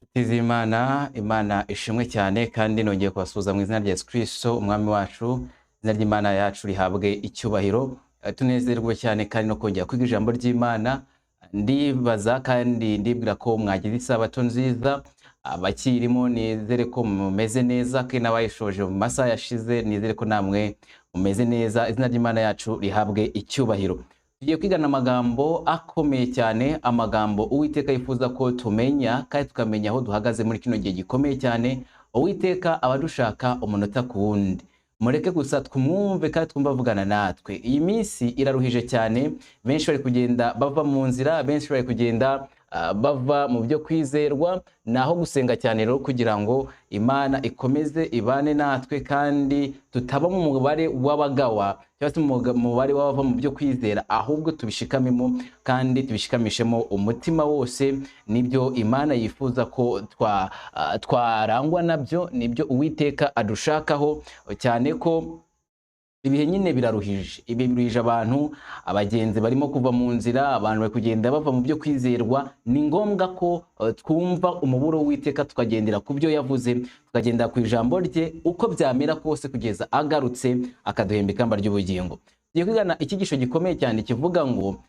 Inshuti z'Imana, Imana ishimwe cyane kandi nongeye kubasuhuza mu izina rya Yesu Kristo umwami wacu. Izina ry'Imana yacu rihabwe icyubahiro. Tunezerwe cyane kandi no kongera kwiga ijambo ry'Imana. Ndibaza kandi ndibwira ko mwagize isabato nziza, abakirimo nizere ko mumeze neza, kandi n'abayishoje mu masaha yashize nizere ko namwe mumeze neza. Izina ry'Imana yacu rihabwe icyubahiro. Tugiye kwigana amagambo akomeye cyane, amagambo Uwiteka yifuza ko tumenya kandi tukamenya aho duhagaze muri kino gihe gikomeye cyane. Uwiteka aba adushaka umunota ku wundi. Mureke gusa twumwumve kandi twumve avugana natwe. Iyi minsi iraruhije cyane, benshi bari kugenda bava mu nzira, benshi bari kugenda bava mu byo kwizerwa. Naho gusenga cyane rero kugira ngo Imana ikomeze ibane natwe kandi tutaba mu mubare w'abagawa cyangwa se mu mubare w'abava mu byo kwizera, ahubwo tubishikamemo kandi tubishikamishemo umutima wose. Nibyo Imana yifuza ko twarangwa nabyo, nibyo Uwiteka adushakaho cyane ko ibihe nyine biraruhije. Ibihe biruhije abantu, abagenzi barimo kuva mu nzira, abantu bari kugenda bava mu byo kwizerwa. Ni ngombwa ko twumva umuburo w'Uwiteka, tukagendera ku byo yavuze, tukagendera ku ijambo rye uko byamera kose kugeza agarutse akaduhemba ikamba ry'ubugingo. Tugiye kwigana icyigisho gikomeye cyane kivuga ngo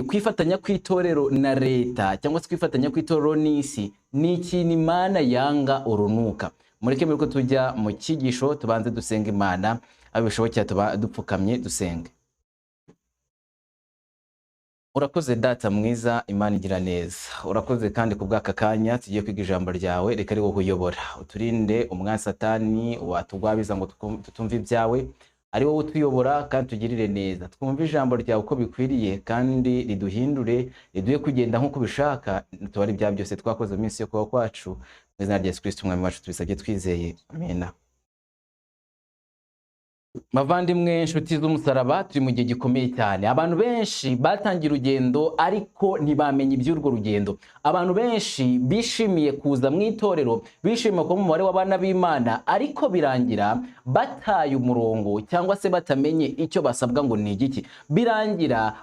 kwifatanya kw'itorero na leta cyangwa se kwifatanya kw'itorero n'isi ni ikintu Imana yanga urunuka. Mureke mbere ko tujya mu cyigisho tubanze dusenga Imana, aho bishobokera tuba dupfukamye dusenge. Urakoze Data mwiza, Imana igira neza. Urakoze kandi ku bw'aka kanya tugiye kwiga ijambo ryawe, reka ari wowe uyobora. Uturinde umwanzi Satani watugwabiza ngo tutumve ibyawe, ari wowe utuyobora kandi tugirire neza. Twumve ijambo ryawe uko bikwiriye kandi riduhindure, riduhe kugenda nk'uko ubishaka, tubare ibyaha byose twakoze mu minsi yo kubaho kwacu. Mu izina rya Yesu Kristo umwami wacu tubisabye twizeye. Amena. Bavandimwe, inshuti z'umusaraba, turi mu gihe gikomeye cyane. Abantu benshi batangiye urugendo ariko ntibamenye iby'urwo rugendo. Abantu benshi bishimiye kuza mu itorero, bishimiye kuba umubare w'abana b'Imana, ariko birangira bataye umurongo cyangwa se batamenye icyo basabwa ngo ni igiki. Birangira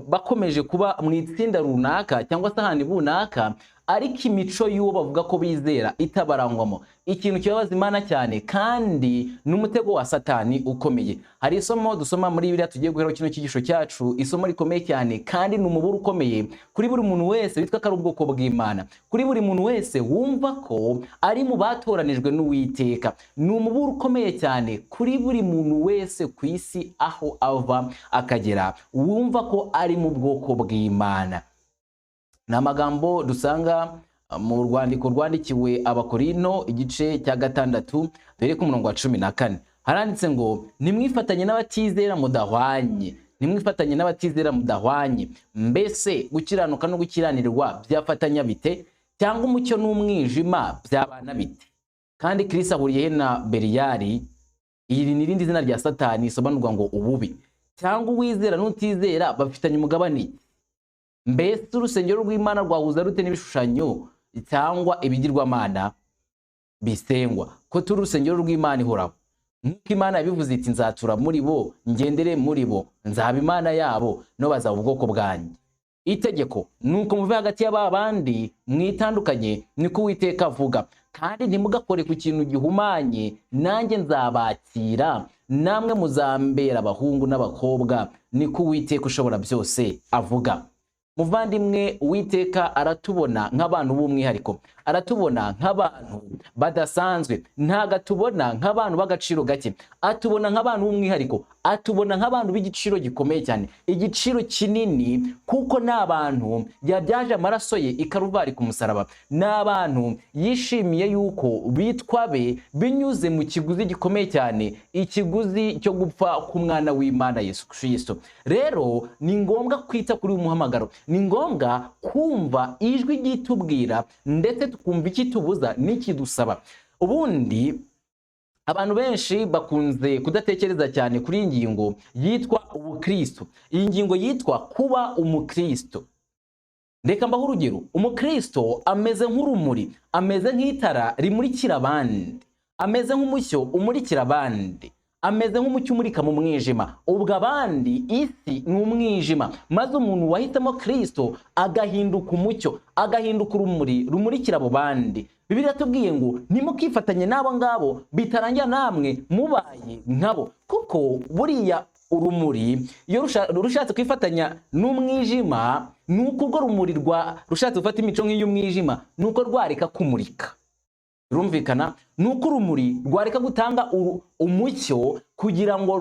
bakomeje kuba mu itsinda runaka cyangwa se ahantu runaka, ariko imico y'uwo bavuga ko bizera itabarangwamo. Ikintu kibabaza Imana cyane kandi n'umutego wa Satani ukomeye. Hari isomo dusoma muri Bibiliya tugiye guheraho kino cyigisho cyacu, isomo rikomeye cyane kandi ni umuburo ukomeye kuri buri muntu wese witwa ko ari ubwoko bw'Imana, kuri buri muntu wese wumva ko ari mu batoranijwe n'Uwiteka. Ni umuburo ukomeye cyane kuri buri muntu wese ku isi aho ava akagera, wumva ko ari mu bwoko bw'Imana. Ni amagambo dusanga mu rwandiko rwandikiwe Abakorinto igice cya 6 dore ku murongo wa 14. Haranditse ngo nimwifatanye n'abatizera mudahwanye, nimwifatanye n'abatizera mudahwanye. Mbese gukiranuka no gukiranirwa byafatanya bite? Cyangwa umucyo n'umwijima byabana bite? Kandi Kristo ahuriye he na Beliyali? Iri ni irindi zina rya Satani risobanurwa ngo ububi. Cyangwa uwizera n'utizera bafitanye umugabane. Mbese urusengero rw'Imana rwahuza rute n'ibishushanyo cyangwa ibigirwamana bisengwa? Ko turi urusengero rw'Imana ihoraho. Nk'uko Imana yabivuze iti nzatura muri bo, ngendere muri bo, nzaba Imana yabo, no bazaba ubwoko bwanjye. Itegeko nuko muve hagati y'aba bandi mwitandukanye, niko Uwiteka avuga, kandi ntimugakore ku kintu gihumanye, nanjye nzabakira, namwe muzambera abahungu n'abakobwa, niko Uwiteka ushobora byose avuga. Muvandimwe, Uwiteka aratubona nk'abantu b'umwihariko, aratubona nk'abantu badasanzwe, ntago atubona nk'abantu b'agaciro gake, atubona nk'abantu b'umwihariko, atubona nk'abantu b'igiciro gikomeye cyane, igiciro kinini, kuko n'abantu yabyaje amaraso ye i Karuvari ku musaraba, n'abantu yishimiye yuko bitwa be binyuze mu kiguzi gikomeye cyane, ikiguzi cyo gupfa k'umwana w'Imana Yesu Kristo. Rero ni ngombwa kwita kuri uyu muhamagaro, ni ngombwa kumva ijwi ryitubwira ndetse tukumva ikitubuza n'ikidusaba. Ubundi Abantu benshi bakunze kudatekereza cyane kuri iyi ngingo yitwa ubukristo, iyi ngingo yitwa kuba umukristo. Reka mbahe urugero. Umukristo ameze nk'urumuri, ameze nk'itara rimurikira abandi, ameze nk'umucyo umurikira abandi, ameze nk'umucyo umurika mu mwijima. Ubwo abandi isi ni umwijima, maze umuntu wahisemo Kristo agahinduka umucyo, agahinduka urumuri rumurikira abo bandi. Bibiliya tubwiye ngo ntimukifatanye n'abo ngabo, bitarangira namwe mubaye nkabo. Kuko buriya urumuri iyo rushatse kwifatanya n'umwijima, nuko urwo rumuri rushatse gufata imico nk'iy'umwijima, nuko rwareka kumurika. Birumvikana, nuko urumuri rwareka gutanga umucyo kugira ngo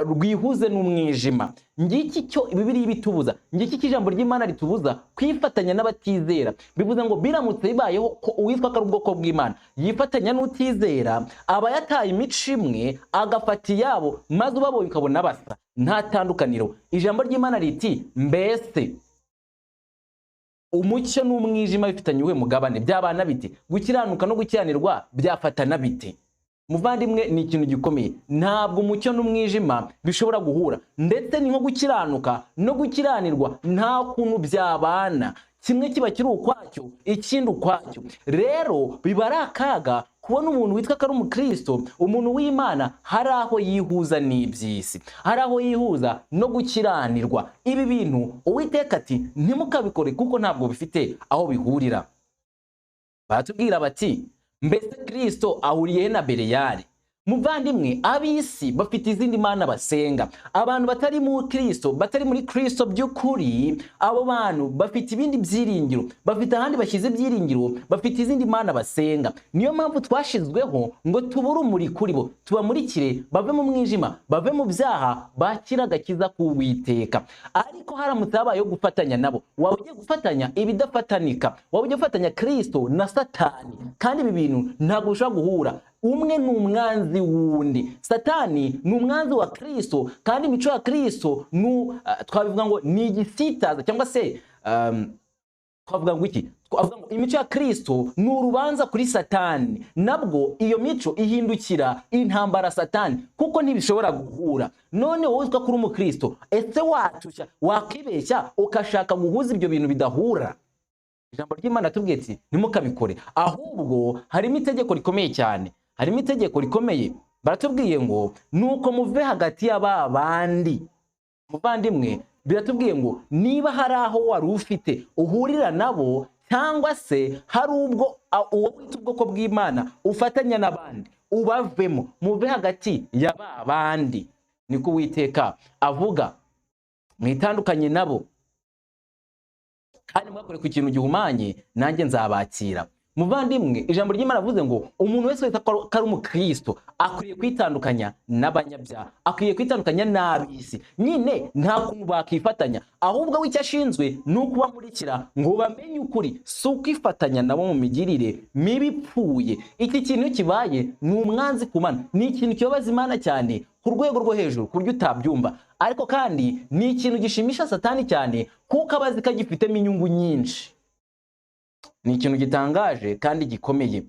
rwihuze n'umwijima. Ngiki cyo Bibiliya ibitubuza, ngiki cy'ijambo ry'Imana ritubuza kwifatanya n'abatizera. Bivuze ngo biramutse bibayeho ko uwitwa ko ari ubwoko bw'Imana yifatanya n'utizera, aba yataye imico imwe agafata iyabo, maze ubabonye ukabona basa, nta tandukaniro. Ijambo ry'Imana riti mbese umucyo n'umwijima bifitanye uwuhe mugabane? Byabana bite? Gukiranuka no gukiranirwa byafatana bite? Muvandimwe, ni ikintu gikomeye. Ntabwo umucyo n'umwijima bishobora guhura, ndetse ni nko gukiranuka no gukiranirwa, nta kuntu byabana. Kimwe kiba kiri ukwacyo, ikindi ukwacyo. Rero biba ari akaga kubona umuntu witwa ko ari umukristo, umuntu w'Imana, hari aho yihuza n'iby'isi, hari aho yihuza no gukiranirwa. Ibi bintu Uwiteka ati ntimukabikore, kuko ntabwo bifite aho bihurira. Baratubwira bati mbese Kristo ahuriye na Beliyali? Muvandimwe, ab'isi bafite izindi mana basenga. Abantu batari mu Kristo, batari muri Kristo by'ukuri, abo bantu bafite ibindi byiringiro, bafite ahandi bashyize ibyiringiro, bafite izindi mana basenga. Niyo mpamvu twashizweho ngo tubure umuri kuri bo, tubamurikire bave mu mwijima, bave mu byaha, bakire agakiza k'Uwiteka. Ariko haramutse habayeho gufatanya nabo, waba ugiye gufatanya ibidafatanika, waba ugiye gufatanya Kristo na Satani, kandi ibi bintu ntabwo bishobora guhura. Umwe ni umwanzi wundi. Satani ni umwanzi wa Kristo, kandi imico ya Kristo twabivuga ngo ni igisitaza, cyangwa se twavuga ngo iki? Twavuga ngo imico ya Kristo ni urubanza kuri Satani. Nabwo iyo mico ihindukira intambara Satani, kuko ntibishobora guhura. None wowe witwa kuri umukristo, ese watushya wakibeshya ukashaka guhuza ibyo bintu bidahura? Ijambo ry'Imana tubwiye ati ntimukabikore. Ahubwo harimo itegeko rikomeye cyane, harimo itegeko rikomeye. Baratubwiye ngo nuko muve hagati y'aba bandi. Muvandimwe, biratubwiye ngo niba hari aho wari ufite uhurira nabo, cyangwa se hari ubwo uwo wita ubwoko bw'Imana ufatanya n'abandi, ubavemo, muve hagati y'aba bandi. Niko Uwiteka avuga, mwitandukanye nabo kandi mwakore ku kintu gihumanye, nanjye nzabakira. Muvandimwe, ijambo ry'Imana avuze ngo umuntu wese wita ko ari umukristo akwiye kwitandukanya n'abanyabyaha, akwiye kwitandukanya n'ab'isi. Nyine nta kuntu bakifatanya, ahubwo we icyo ashinzwe ni ukubamurikira ngo bamenye ukuri, si ukwifatanya nabo mu migirire mibi ipfuye. Iki kintu kibaye ni umwanzi ku Mana, ni ikintu kibabaza Imana cyane ku rwego rwo hejuru ku buryo utabyumva. Ariko kandi ni ikintu gishimisha Satani cyane, kuko abazi ko agifitemo inyungu nyinshi. Ni ikintu gitangaje kandi gikomeye.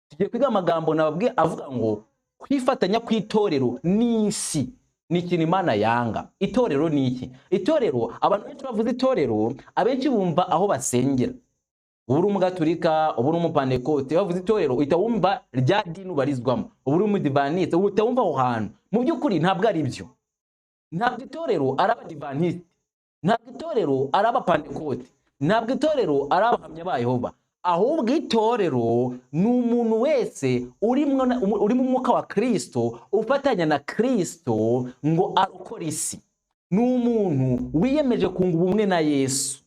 Tugiye kwiga amagambo nababwiye avuga ngo kwifatanya kw'itorero n'isi ni ikintu Imana yanga. Itorero ni iki? Itorero, abantu benshi bavuze itorero, abenshi bumva aho basengera. Ubu uri umugaturika, ubu uri umupantekote, bavuze itorero uhita wumva rya dini ubarizwamo, ubu uri umudivaniste, uhita wumva aho hantu. Mu by'ukuri ntabwo ari byo. Ntabwo itorero ari abadivaniste, ntabwo itorero ari abapantekote, ntabwo itorero ari abahamya ba Yehova. Ahubwo itorero ni umuntu wese uri mu mwuka wa Kristo, ufatanya na Kristo ngo arokore isi. Ni umuntu wiyemeje kunga ubumwe na Yesu.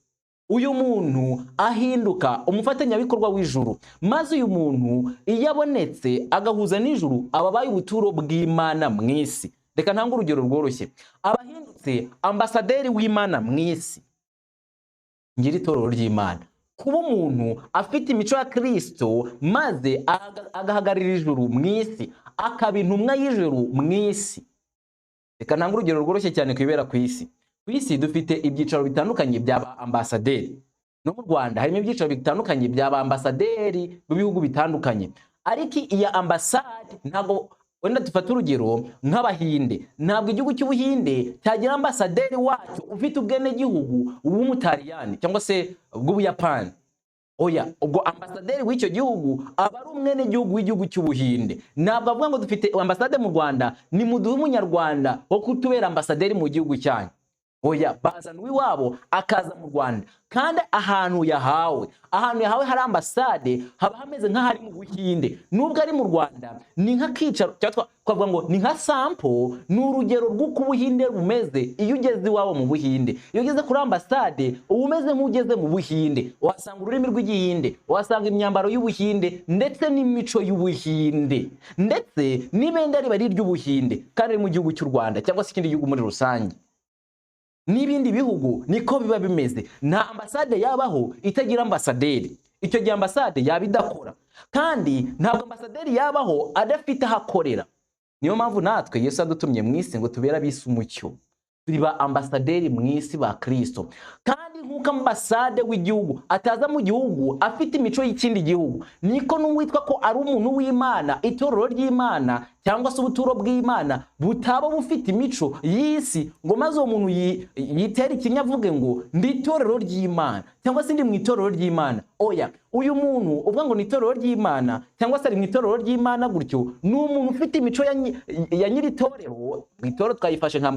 Uyu muntu ahinduka umufatanyabikorwa w'ijuru, maze uyu muntu iyo abonetse agahuza n'ijuru, aba abaye ubuturo bw'Imana mu isi. Reka ntange urugero rworoshye. Abahindutse ambasaderi w'Imana mu isi. Ngira itorero ry'Imana. Kuba umuntu afite imico ya Kristo maze agahagararira ijuru mu isi, akaba intumwa y'ijuru mu isi. Reka ntange urugero rworoshye cyane kwibera ku isi. Ku isi dufite ibyicaro bitandukanye by'aba ambasaderi. No mu Rwanda harimo ibyicaro bitandukanye by'aba ambasaderi b'ibihugu bitandukanye. Ariko iya ambasade ntabwo, wenda dufate urugero nk'Abahinde, ntabwo igihugu cy'Ubuhinde cyagira ambasaderi wacyo ufite ubwenegihugu w'Umutaliyani cyangwa se bw'Ubuyapani. Oya, ubwo ambasaderi w'icyo gihugu aba ari umwenegihugu w'igihugu cy'Ubuhinde. Ntabwo avuga ngo dufite ambasade mu Rwanda, nimuduhe Umunyarwanda wo kutubera ambasaderi mu gihugu cyanyu. Oya, bazana uw'iwabo akaza mu Rwanda. Kandi ahantu yahawe hari ambasade haba hameze nk'ahari mu Buhinde, nubwo ari mu Rwanda. Ni nk'akicaro, cyangwa twavuga ngo ni nka sample, ni urugero rw'uko Ubuhinde bumeze. Iyo ugeze iwabo mu Buhinde, iyo ugeze kuri ambasade, uba umeze nk'ugeze mu Buhinde. Uhasanga ururimi rw'Igihinde, uhasanga imyambaro y'Ubuhinde ndetse n'imico y'Ubuhinde, ndetse n'ibendera riba ari iry'Ubuhinde kandi ari mu gihugu cy'u Rwanda cyangwa se ikindi gihugu muri rusange. N'ibindi bihugu niko biba bimeze. Nta ambasade yabaho itagira ambasaderi. Icyo gihe ambasade yaba idakora, kandi ntabwo ambasaderi yabaho adafite aho akorera. Niyo mpamvu natwe Yesu yadutumye mu isi ngo tubere ab'isi umucyo. Turi ba ambasaderi mu isi ba Kristo. Kandi nk'uko ambasade w'igihugu ataza mu gihugu afite imico y'ikindi gihugu, niko n'uwitwa ko ari umuntu w'Imana, itorero ry'Imana cyangwa se ubuturo bw'Imana butaba bufite imico y'isi, ngo maze uwo muntu yitere ikinya avuge ngo ndi itorero ry'Imana cyangwa se ndi mu itorero ry'Imana. Oya, uyu muntu uvuga ngo ni itorero ry'Imana cyangwa se ari mu itorero ry'Imana gutyo, ni umuntu ufite imico ya nyiri itorero. Mu itorero twayifashe nka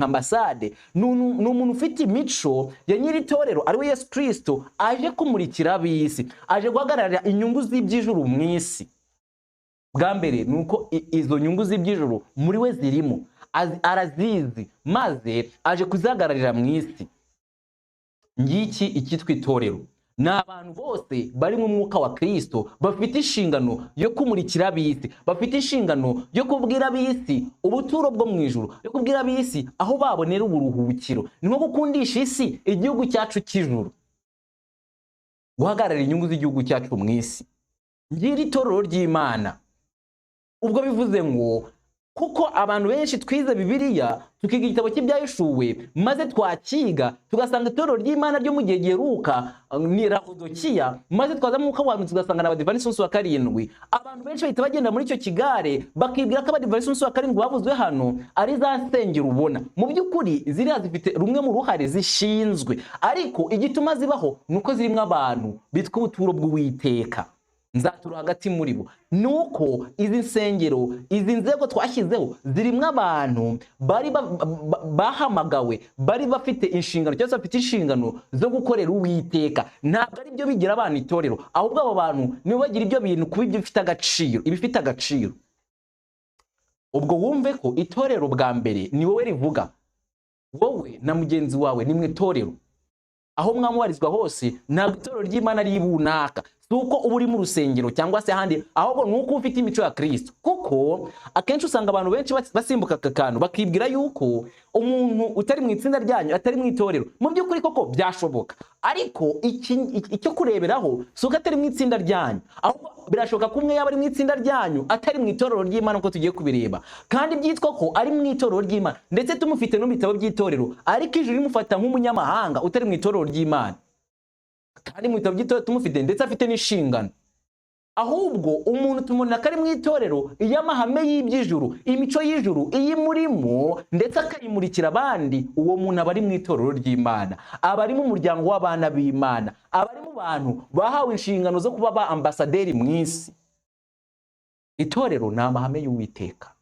ambasade. Ni umuntu ufite imico ya nyiri itorero, ari we Yesu Kristo, aje kumurikira ab'isi, aje guhagararira inyungu z'iby'ijuru mu isi. Bwa mbere ni uko izo nyungu z'iby'ijuru muri we zirimo, arazizi, maze aje kuzihagararira mu isi. Ngiki icyitwa itorero: ni abantu bose bari mu mwuka wa Kristo, bafite inshingano yo kumurikira ab'isi, bafite inshingano yo kubwira ab'isi ubuturo bwo mu ijuru, yo kubwira ab'isi aho babonera uburuhukiro. Ni nko gukundisha isi igihugu cyacu cy'ijuru, guhagararira inyungu z'igihugu cyacu mu isi. Ngiri itorero ry'Imana. Ubwo bivuze ngo kuko abantu benshi twize Bibiliya, tukiga igitabo cy'Ibyahishuwe, maze twakiga tugasanga itorero ry'Imana ryo mu gihe giheruka ni Laodikiya, maze twaza mu mwuka wa tugasanga na Abadivantisiti umunsi wa karindwi, abantu benshi bahita bagenda muri icyo kigare, bakibwira ko Abadivantisiti umunsi wa karindwi bavuzwe hano ari za nsengero ubona. Mu by'ukuri ziriya zifite rumwe mu ruhare zishinzwe, ariko igituma zibaho ni uko zirimo abantu bitwa ubuturo bw'Uwiteka, nzatura hagati muri bo. Nuko izi nsengero, izi nzego twashyizeho, zirimo abantu bari bahamagawe, bari bafite inshingano cyangwa se bafite inshingano zo gukorera Uwiteka. Ntabwo ari byo bigira abantu itorero, ahubwo abo bantu nibo bagira ibyo bintu kuba ibyo bifite agaciro, ibifite agaciro. Ubwo wumve ko itorero bwa mbere ni wowe rivuga, wowe na mugenzi wawe ni mu itorero aho mwamubarizwa hose. Ntabwo itorero ry'Imana ari runaka, si uko uba uri mu rusengero cyangwa se ahandi, ahubwo ni uko ufite imico ya Kristo. Kuko akenshi usanga abantu benshi basimbuka aka kantu, bakibwira yuko umuntu utari mu itsinda ryanyu atari mu itorero. Mu by'ukuri koko byashoboka, ariko icyo kureberaho si uko atari mu itsinda ryanyu, ahubwo birashoboka ko umwe yaba ari mu itsinda ryanyu atari mu itorero ry'Imana, uko tugiye kubireba. Kandi byitwa ko ari mu itorero ry'Imana, ndetse tumufite no mu bitabo by'itorero, ariko ijuru rimufata nk'umunyamahanga utari mu itorero ry'Imana, kandi mu bitabo by'itorero tumufite, ndetse afite n'inshingano. Ahubwo umuntu tumubona ko ari mu itorero iyo amahame y'iby'ijuru, imico y'ijuru iyo imurimo, ndetse akayimurikira abandi. Uwo muntu aba ari mu itorero ry'Imana, aba ari mu muryango w'abana b'Imana, aba ari mu bantu bahawe inshingano zo kuba ba ambasaderi mu isi. Itorero ni amahame y'Uwiteka.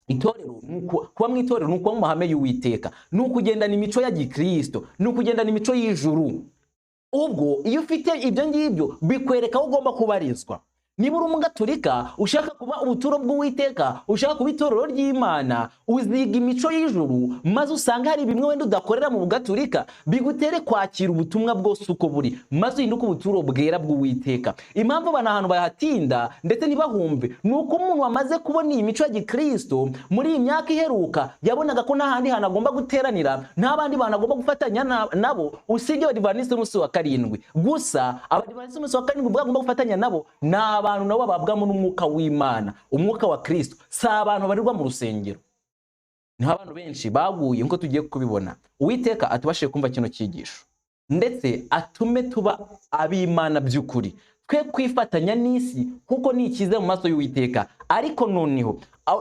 Itorero ni kuba mu itorero ni ukuba mu mahame y'Uwiteka, ni ukugendana imico ya gikristo, ni ukugendana imico y'ijuru. Ubwo iyo ufite ibyo ngibyo, bikwereka aho ugomba kubarizwa. Niba uri Umugaturika ushaka kuba ubuturo bw'Uwiteka, ushaka kuba itorero ry'Imana, uziga imico y'ijuru, maze usanga hari bimwe wenda udakorera mu Bugaturika, bigutere kwakira ubutumwa bwose uko buri, maze uhinduke ubuturo bwera bw'Uwiteka. Impamvu abantu ahantu bahatinda ndetse ntibahumve ni uko umuntu wamaze kubona iyi mico ya gikristo muri iyi myaka iheruka yabonaga ko nta handi hantu agomba guteranira, nta bandi bantu agomba gufatanya nabo usibye Abadivantisiti umunsi wa karindwi gusa. Abadivantisiti umunsi wa karindwi ubwo agomba gufatanya nabo ni abantu nabo babwamo n'umwuka w'Imana, umwuka wa Kristo, si abantu barirwa mu rusengero. Niho abantu benshi baguye, nkuko tugiye kubibona. Uwiteka atubashije kumva kino cyigisho, ndetse atume tuba ab'Imana by'ukuri. Twe kwifatanya n'isi kuko ni ikiza mu maso y'Uwiteka. Ariko noneho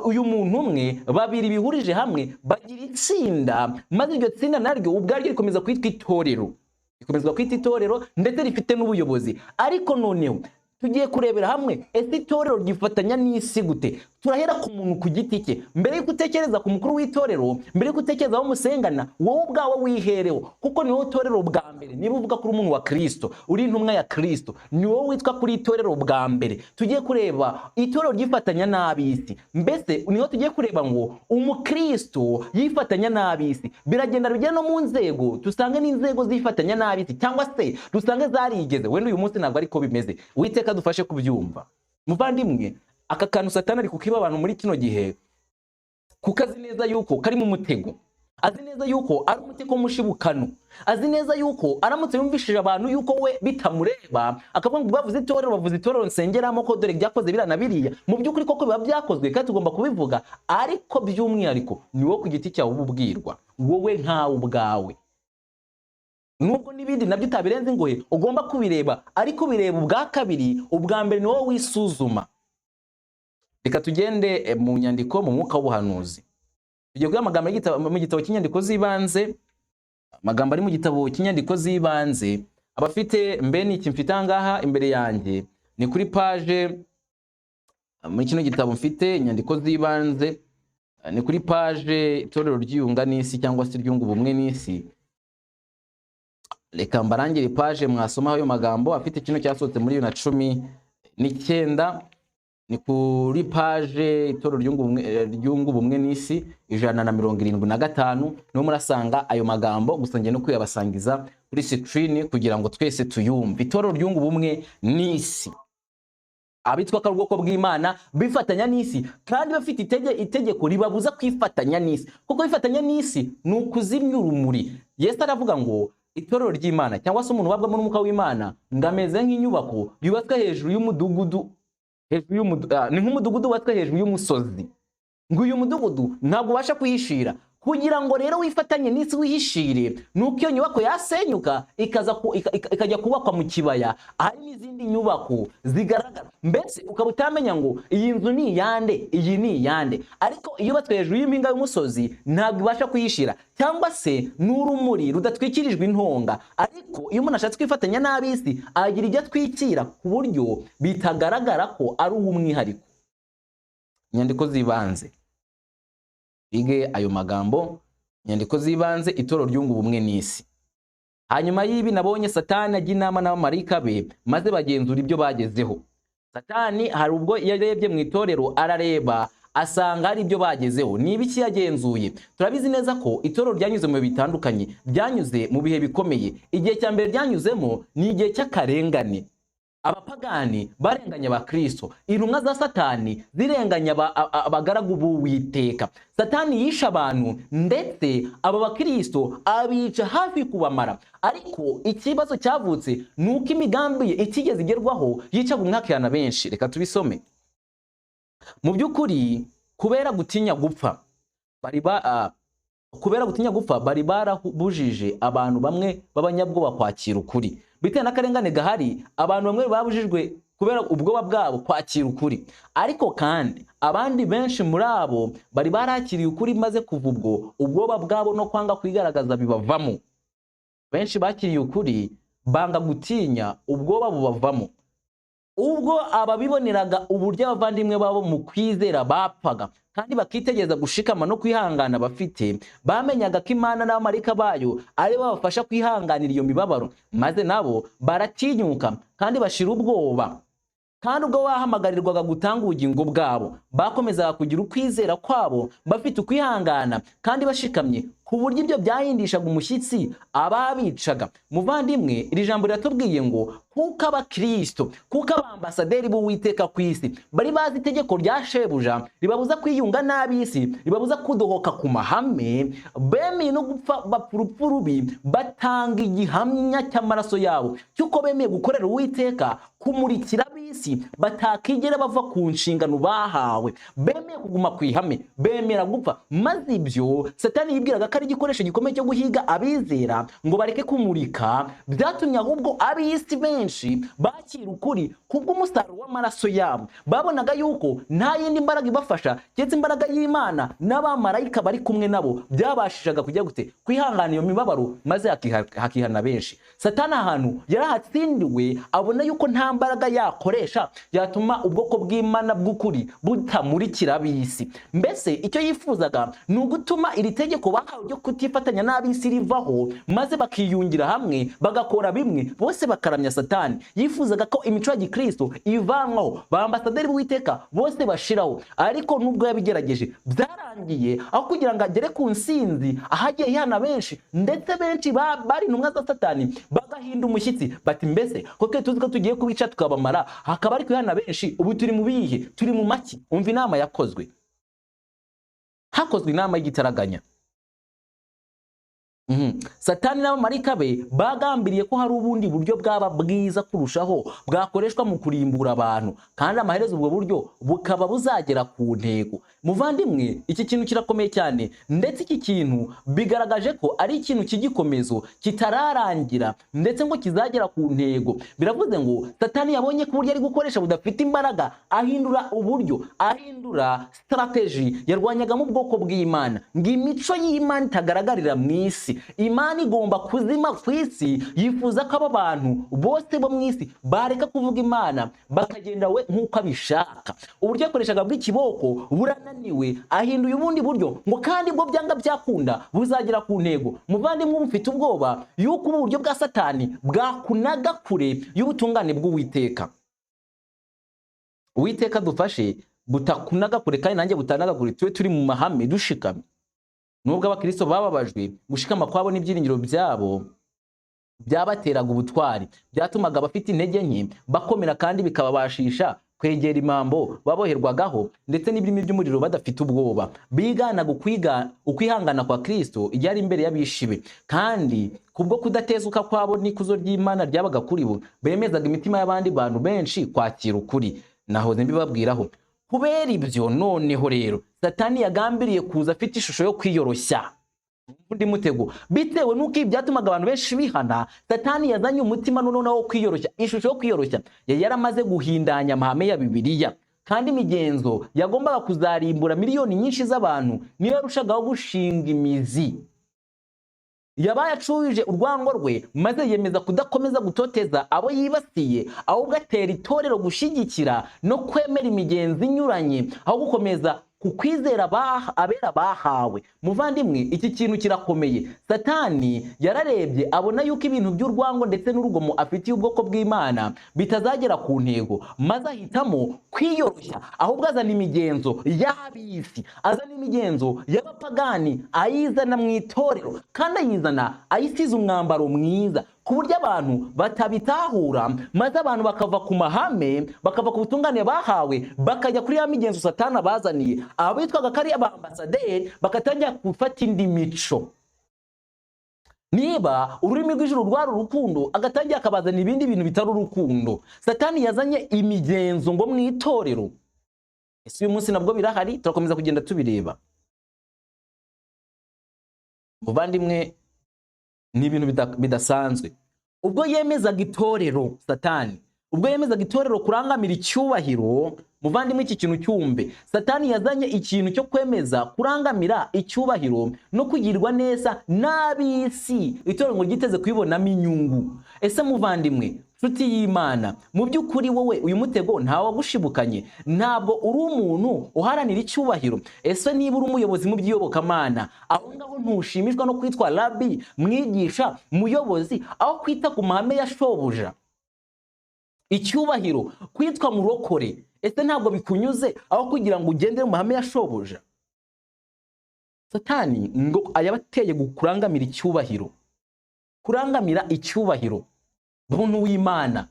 uyu muntu umwe, babiri bihurije hamwe bagira itsinda, maze iryo tsinda naryo ubwaryo rikomeza kwitwa itorero, rikomeza kwita itorero ndetse rifite n'ubuyobozi. Ariko noneho tugiye kurebera hamwe, ese itorero ryifatanya n'isi gute? Turahera ku muntu ku giti cye. Mbere y'uko utekereza ku mukuru w'itorero, mbere y'uko utekereza aho musengana, wowe ubwawe wihereho, kuko ni wowe itorero bwa mbere. Niba uvuga kuri umuntu wa Kristo, uri intumwa ya Kristo, ni wowe witwa kuri itorero bwa mbere. Tugiye kureba itorero ryifatanya n'ab'isi. Mbese niho tugiye kureba ngo umukristo yifatanya n'ab'isi. Biragenda bigera no mu nzego, dusange n'inzego zifatanya n'ab'isi, cyangwa se dusange zarigeze. Wenda uyu munsi ntabwo ariko bimeze. Uwiteka dufashe kubyumva. Muvandimwe, aka kantu Satani ari kukiba abantu muri kino gihe, kuko azi neza yuko kari mu mutego, azi neza yuko ari umutego w'umushibukano, azi neza yuko aramutse yumvishije abantu yuko we bitamureba, akavuga ngo bavuze itorero, bavuze itorero nsengeramo, ko dore byakoze biriya na biriya. Mu by'ukuri koko biba byakozwe kandi tugomba kubivuga, ariko by'umwihariko ni wowe ku giti cyawe uba ubwirwa, wowe nkawe ubwawe. Nubwo n'ibindi nabyo utabirenze ingohe, ugomba kubireba, ariko ubireba ubwa kabiri, ubwa mbere ni wowe wisuzuma. Reka tugende mu nyandiko mu mwuka w'ubuhanuzi. Tugiye kugira amagambo mu gitabo cy'inyandiko z'ibanze, amagambo ari mu gitabo cy'inyandiko z'ibanze. Abafite mbe ni iki mfite ahangaha imbere yanjye, ni kuri page muri kino gitabo mfite inyandiko z'ibanze, ni kuri page itorero ryiyunga n'isi cyangwa se ryunga ubumwe n'isi. Reka mbarangire page mwasomaho ayo magambo afite kino cyasohotse muri 2019, ni kuri page itorero ryunga ubumwe n'isi 175, niho murasanga ayo magambo. Gusa ngiye no kuyabasangiza kuri screen kugira ngo twese tuyumve. Itorero ryunga ubumwe n'isi, abitwa ko ari ubwoko bw'Imana bifatanya n'isi, kandi bafite itegeko ribabuza kwifatanya n'isi, kuko kwifatanya n'isi ni ukuzimya urumuri. Yesu aravuga ngo itorero ry'Imana cyangwa se umuntu ubabwamo n'umwuka w'Imana ngo ameze nk'inyubako yubatswe hejuru y'umudugudu, ni nk'umudugudu wubatswe hejuru y'umusozi. Ngo uyu mudugudu ntabwo ubasha kuyishira. Kugira ngo rero wifatanye n'isi wihishire, nuko iyo nyubako yasenyuka ikajya kubakwa mu kibaya ahari n'izindi nyubako zigaragara, mbese ukaba utamenya ngo iyi nzu ni iyande, iyi ni iyande. Ariko iyo yubatswe hejuru y'impinga y'umusozi ntabwo ibasha kuyishira, cyangwa se n'urumuri rudatwikirijwe intonga. Ariko iyo umuntu ashatse kwifatanya n'ab'isi agira ibyo atwikira ku buryo bitagaragara ko ari uw'umwihariko. Inyandiko z'ibanze, bige ayo magambo, inyandiko z'ibanze, itorero ryunga ubumwe n'isi. Hanyuma y'ibi nabonye Satani ajya inama n'abamarayika be, maze bagenzura ibyo bagezeho. Satani hari ubwo yarebye mu itorero, arareba asanga hari ibyo bagezeho. Ni ibiki yagenzuye? Turabizi neza ko itorero ryanyuze mu bihe bitandukanye, ryanyuze mu bihe bikomeye. Igihe cya mbere ryanyuzemo ni igihe cy'akarengane. Abapagani barenganya abakristo, intumwa za Satani zirenganya abagaragu b'Uwiteka. Satani yishe abantu, ndetse aba bakristo abica hafi kubamara. Ariko ikibazo cyavutse ni uko imigambi ye itigeze igerwaho, yicaga umwakirana benshi. Reka tubisome. Mu by'ukuri kubera gutinya gupfa bari barabujije abantu bamwe b'abanyabwoba kwakira ukuri. Bitewe n'akarengane gahari, abantu bamwe babujijwe kubera ubwoba bwabo kwakira ukuri. Ariko kandi abandi benshi muri abo bari barakiriye ukuri, maze kuva ubwo ubwoba bwabo no kwanga kwigaragaza bibavamo. Benshi bakiriye ukuri banga gutinya, ubwoba bubavamo. Ubwo ababiboneraga uburyo abavandimwe babo mu kwizera bapfaga, kandi bakitegereza gushikama no kwihangana bafite, bamenyaga ko Imana n'abamarayika bayo ari bo babafasha kwihanganira iyo mibabaro, maze nabo baratinyuka kandi bashira ubwoba. Kandi ubwo bahamagarirwaga gutanga ubugingo bwabo, bakomezaga kugira ukwizera kwabo bafite ukwihangana kandi bashikamye, ku buryo ibyo byahindishaga umushyitsi ababicaga. Muvandimwe, iri jambo riratubwiye ngo kuko abakristo, kuko abambasaderi b'Uwiteka ku isi bari bazi itegeko rya shebuja ribabuza kwiyunga n'ab'isi, ribabuza kudohoka ku mahame, bemeye no gupfa bapfa urupfu rubi, batanga igihamya cy'amaraso yabo cy'uko bemeye gukorera Uwiteka, kumurikira ab'isi batakigera bava ku nshingano bahawe. Bemeye kuguma ku ihame, bemera gupfa. Maze ibyo Satani yibwiraga ko ari igikoresho gikomeye cyo guhiga abizera ngo bareke kumurika, byatumye ahubwo ab'isi benshi bakira ukuri kubw'umusaruro w'amaraso yabo. Babonaga yuko nta yindi mbaraga ibafasha keretse imbaraga y'Imana n'abamarayika bari kumwe nabo, byabashishaga kujya gute kwihangana iyo mibabaro, maze hakihana benshi. Satani ahantu yarahatsindiwe, abona yuko nta mbaraga yakoresha yatuma ubwoko bw'Imana bw'ukuri butamurikira ab'isi. Mbese icyo yifuzaga ni ugutuma iri tegeko bahawe ryo kutifatanya n'ab'isi rivaho, maze bakiyungira hamwe bagakora bimwe, bose bakaramya Satani. Yifuzaga ko imico ya gikristo ivanwaho, ba ambasaderi b'Uwiteka bose bashiraho. Ariko nubwo yabigerageje byarangiye aho kugira ngo agere ku nsinzi, ahagiye yihana benshi, ndetse benshi bari intumwa za Satani bagahinda umushyitsi bati mbese ko twe tuzi ko tugiye kubica tukabamara, hakaba ari kwihana benshi, ubu turi mu bihe, turi mu maki. Umva inama yakozwe. Hakozwe inama y'igitaraganya. Satani n'abamarayika be bagambiriye ko hari ubundi buryo bwaba bwiza kurushaho bwakoreshwa mu kurimbura abantu, kandi amaherezo ubwo buryo bukaba buzagera ku ntego. Muvandimwe, iki kintu kirakomeye cyane, ndetse iki kintu bigaragaje ko ari ikintu cy'igikomezo kitararangira, ndetse ngo kizagera ku ntego. Biravuze ngo Satani yabonye ko uburyo ari gukoresha budafite imbaraga, ahindura uburyo, ahindura strategy yarwanyagamo ubwoko bw'Imana, ngo imico y'Imana itagaragarira mu isi. Imana igomba kuzima ku isi. Yifuza ko abo bantu bose bo mu isi bareka kuvuga Imana bakagenda we nk'uko abishaka. Uburyo yakoreshaga bw'ikiboko burananiwe, ahinduye ubundi buryo ngo kandi bwo byanga byakunda buzagera ku ntego. Muvandimwe, mufite ubwoba yuko ubu buryo bwa Satani bwakunaga kure y'ubutungane bw'Uwiteka. Uwiteka dufashe butakunaga kure, kandi nanjye butanaga kure, tube turi mu mahame dushikamye. Nubwo abakristo bababajwe, gushikama kwabo n'ibyiringiro byabo byabateraga ubutwari, byatumaga abafite intege nke bakomera, kandi bikababashisha kwegera imambo baboherwagaho ndetse n'ibirimi by'umuriro badafite ubwoba. Biganaga ukwihangana kwa Kristo igihe ari imbere y'abishibe, kandi kubwo kudatezuka kwabo n'ikuzo ry'Imana ryabaga kuri bo, bemezaga imitima y'abandi bantu benshi kwakira ukuri. Nahoze mbibabwiraho. Kubera ibyo noneho rero Satani yagambiriye kuza afite ishusho yo kwiyoroshya. Undi mutego, bitewe n'uko ibi byatumaga abantu benshi bihana, Satani yazanye umutima noneho wo kwiyoroshya, ishusho yo kwiyoroshya. Yari yaramaze guhindanya amahame ya Bibiliya, kandi imigenzo yagombaga kuzarimbura miliyoni nyinshi z'abantu niyo yarushagaho gushinga imizi. Yabaye acuje urwango rwe, maze yemeza kudakomeza gutoteza abo yibasiye, ahubwo atera itorero gushyigikira no kwemera imigenzo inyuranye aho gukomeza ku kwizera abera bahawe. Muvandimwe, iki kintu kirakomeye. Satani yararebye abona yuko ibintu by'urwango ndetse n'urugomo afitiye ubwoko bw'Imana bitazagera ku ntego, maze ahitamo kwiyoroshya, ahubwo azana imigenzo y'ab'isi, azana imigenzo y'abapagani, ayizana mu itorero, kandi ayizana ayisize umwambaro mwiza ku buryo abantu batabitahura, maze abantu bakava ku mahame, bakava ku butungane bahawe, bakajya kuri ya migenzo Satani abazaniye. Abitwaga ko ari abambasaderi bakatangira gufata indi mico. Niba ururimi rw'ijuru rwari urukundo, agatangira akabazana ibindi bintu bitari urukundo. Satani yazanye imigenzo ngo mu itorero. Ese uyu munsi nabwo birahari? Turakomeza kugenda tubireba. Muvandimwe, ni ibintu bidasanzwe. Ubwo yemezaga itorero Satani, ubwo yemezaga itorero kurangamira icyubahiro, muvandimwe iki kintu cyumve. Satani yazanye ikintu cyo kwemeza kurangamira icyubahiro no kugirwa neza n'ab'isi, itorero ngo ryiteze kubibonamo inyungu. Ese muvandimwe, nshuti y'Imana, mu by'ukuri wowe uyu mutego ntawagushibukanye? Ntabwo uri umuntu uharanira icyubahiro. Ese niba uri umuyobozi mu by'iyobokamana, aho ngaho ntushimishwa no kwitwa rabi, mwigisha, muyobozi, aho kwita ku mahame ya shobuja? Icyubahiro, kwitwa murokore, ese ntabwo bikunyuze aho kugira ngo ugendere mu mahame ya shobuja? Satani ngo ayabateye kurangamira icyubahiro, kurangamira icyubahiro. Umuntu w'Imana,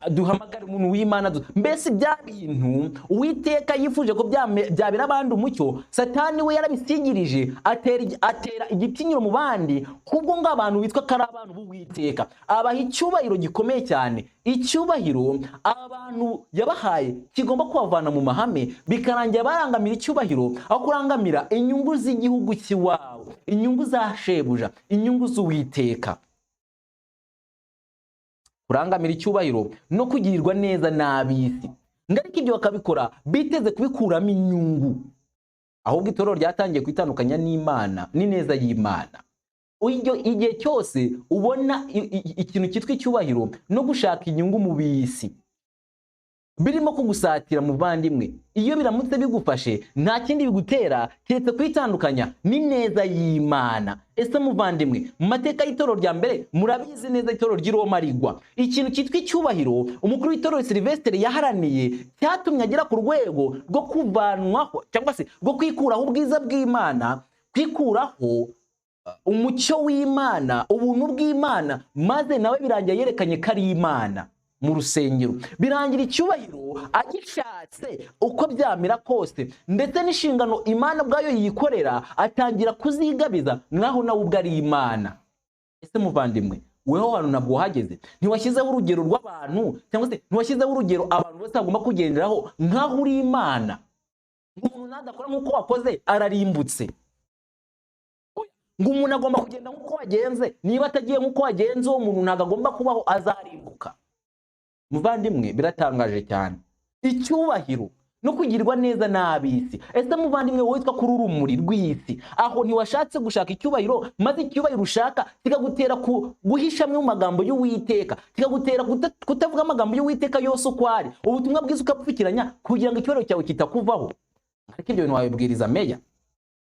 duhamagare umuntu w'Imana. Mbese bya bintu Uwiteka yifuje ko byabera abandi umucyo, Satani we yarabisigirije, atera igitinyiro mu bandi, kubwo ngo abantu bitwa ko ari abantu b'Uwiteka. Abaha icyubahiro gikomeye cyane, icyubahiro abantu yabahaye kigomba kubavana mu mahame, bikarangira barangamira icyubahiro aho kurangamira inyungu z'igihugu cy'iwabo. zabo, inyungu za shebuja, inyungu z'Uwiteka, kurangamira icyubahiro no kugirirwa neza n'ab'isi. Ariko ibyo bakabikora biteze kubikuramo inyungu. Ahubwo itorero ryatangiye kwitandukanya n'Imana n'ineza y'Imana. Igihe cyose ubona ikintu cyitwa icyubahiro no gushaka inyungu mu bisi birimo kugusatira muvandimwe, iyo biramutse bigufashe nta kindi bigutera keretse kwitandukanya n'ineza y'Imana. Ese muvandimwe, mu mateka y'itorero rya mbere murabizi neza, itorero ry'i Roma rigwa, ikintu cyitwa icyubahiro umukuru w'itorero Silvestre yaharaniye cyatumye agera ku rwego rwo kuvanwaho cyangwa se rwo kwikuraho ubwiza bw'Imana, kwikuraho umucyo w'Imana, ubuntu bw'Imana, maze nawe birangira yerekanye ko ari Imana mu rusengero. Birangira icyubahiro agishatse uko byamera kose, ndetse n'inshingano Imana ubwayo yikorera atangira kuzigabiza nkaho nawe ubwo ari Imana. Ese muvandimwe, weho hantu ntabwo wahageze? Ntiwashyizeho urugero rw'abantu cyangwa se ntiwashyizeho urugero abantu bose bagomba kugenderaho nkaho uri Imana? Umuntu nadakora nk'uko wakoze ararimbutse. Ngo umuntu agomba kugenda nk'uko wagenze, niba atagiye nk'uko wagenze uwo muntu ntabwo agomba kubaho, azarimbuka. Muvandimwe, biratangaje cyane icyubahiro no kugirwa neza n'ab'isi. Ese muvandimwe, wowe witwa kuri urumuri rw'isi, aho ntiwashatse gushaka icyubahiro, maze icyubahiro ushaka kikagutera guhisha amwe mu magambo y'Uwiteka, kikagutera kutavuga amagambo y'Uwiteka yose uko ari, ubutumwa bwiza ukapfukiranya kugira ngo icyubahiro cyawe kitakuvaho? Ariko ibyo bintu wabibwiriza meya?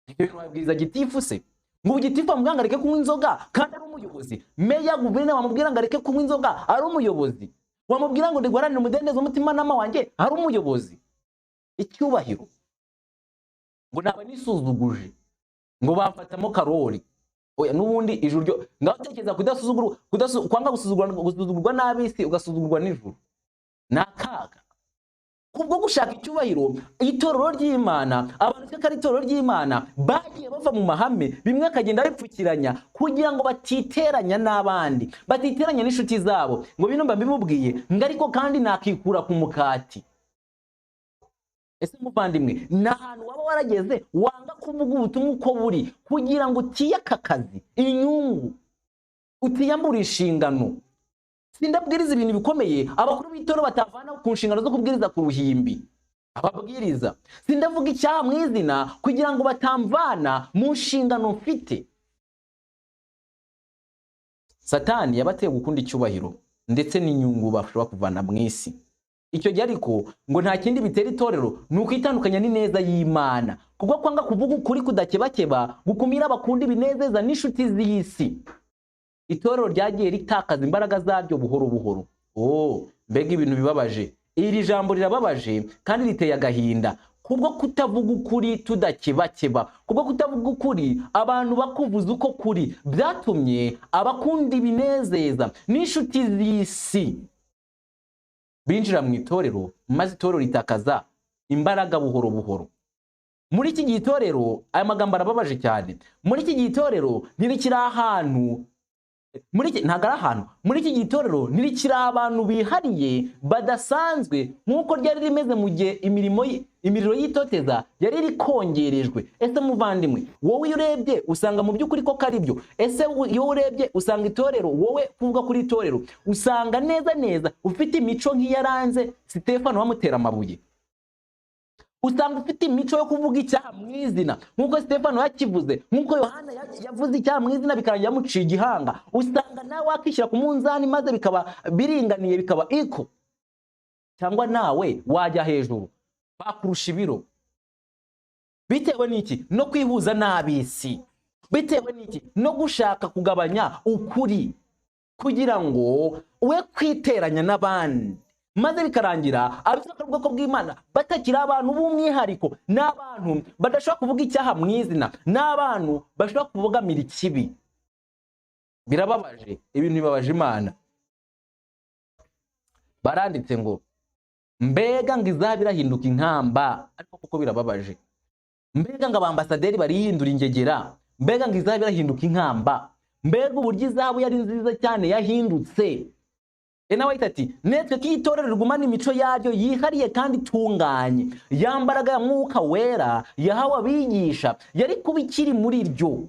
Ibyo bintu wabibwiriza gitifu se? Ngo gitifu bamubwira ngo areke kunywa inzoga kandi ari umuyobozi? Meya, guverineri bamubwira ngo areke kunywa inzoga ari umuyobozi? Wamubwira ngo ndiguharanire umudendezo w'umutimanama wanjye ari umuyobozi? Icyubahiro ngo naba nisuzuguje ngo bamfatamo karori. Oya, n'ubundi ijuru ryo ngaho tekereza kudasuzugurwa, kwanga gusuzugurwa n'ab'isi ugasuzugurwa n'ijuru, ni akaga. Kubwo gushaka icyubahiro, itorero ry'Imana, abantu tweka ari itorero ry'Imana bagiye bava mu mahame, bimwe akagenda bipfukiranya kugira ngo batiteranya n'abandi, batiteranya n'inshuti zabo. Ngo bino mba mbimubwiye ngo ariko kandi nakikura ku mukati. Ese muvandimwe, ni ahantu waba warageze wanga kuvuga ubutumwa uko buri kugira ngo utiyaka akazi, inyungu, utiyambura inshingano? Sindabwiriza ibintu bikomeye abakuru b'itorero batavana ku nshingano zo kubwiriza ku ruhimbi ababwiriza. Sindavuga icyaha mu izina kugira ngo batamvana mu nshingano mfite. Satani yabateye gukunda icyubahiro ndetse n'inyungu bashobora kuvana mu isi. Icyo gihe ariko ngo nta kindi bitera itorero ni ukwitandukanya n'ineza y'Imana, kubwo kwanga kuvuga ukuri kudakebakeba gukumira abakunda ibinezeza n'inshuti z'isi. Itorero ryagiye ritakaza imbaraga zaryo buhoro buhoro. Oh, mbega ibintu bibabaje! Iri jambo rirababaje kandi riteye agahinda. Kubwo kutavuga ukuri tudakebakeba, kubwo kutavuga ukuri abantu bakuvuza uko kuri, byatumye abakunda ibinezeza n'inshuti z'isi binjira mu itorero, maze itorero ritakaza imbaraga buhoro buhoro. Muri iki gihe itorero, aya magambo arababaje cyane, muri iki gihe itorero ntirikiri ahantu, muri iki ntabwo ari ahantu, muri iki gihe itorero ntirikiri abantu bihariye badasanzwe nk'uko ryari rimeze mu gihe imiriro y'itoteza yari iri kongerejwe. Ese muvandimwe, wowe iyo urebye usanga mu by'ukuri ko ari byo? Ese iyo urebye usanga itorero, wowe kuvuga kuri itorero, usanga neza neza ufite imico nk'iyaranze Sitefano bamutera amabuye? Usanga ufite imico yo kuvuga icyaha mu izina nk'uko Sitefano yakivuze, nk'uko Yohana yavuze icyaha mu izina bikarangira yamuciye igihanga? Usanga nawe wakishyira ku munzani maze bikaba biringaniye, bikaba iko, cyangwa nawe wajya hejuru bakurusha ibiro? Bitewe n'iki? No kwihuza n'ab'isi. Bitewe n'iki? No gushaka kugabanya ukuri kugira ngo we kwiteranya n'abandi, maze bikarangira abisaka ubwoko bw'Imana batakiri abantu b'umwihariko, n'abantu badashobora kuvuga icyaha mu izina, n'abantu bashobora kubogamira ikibi. Birababaje, ibintu bibabaje Imana. Baranditse ngo mbega ngo izahabu irahinduka inkamba, ariko kuko birababaje. Mbega ngo abambasaderi barihindura ingegera, mbega ngo izahabu irahinduka inkamba, mbega uburyo izahabu yari nziza cyane yahindutse. Nawe ahita ati netwe ko itorero rigumana imico yaryo yihariye kandi itunganye, ya mbaraga ya Mwuka Wera yahawe abigisha yari kuba ikiri muri ryo.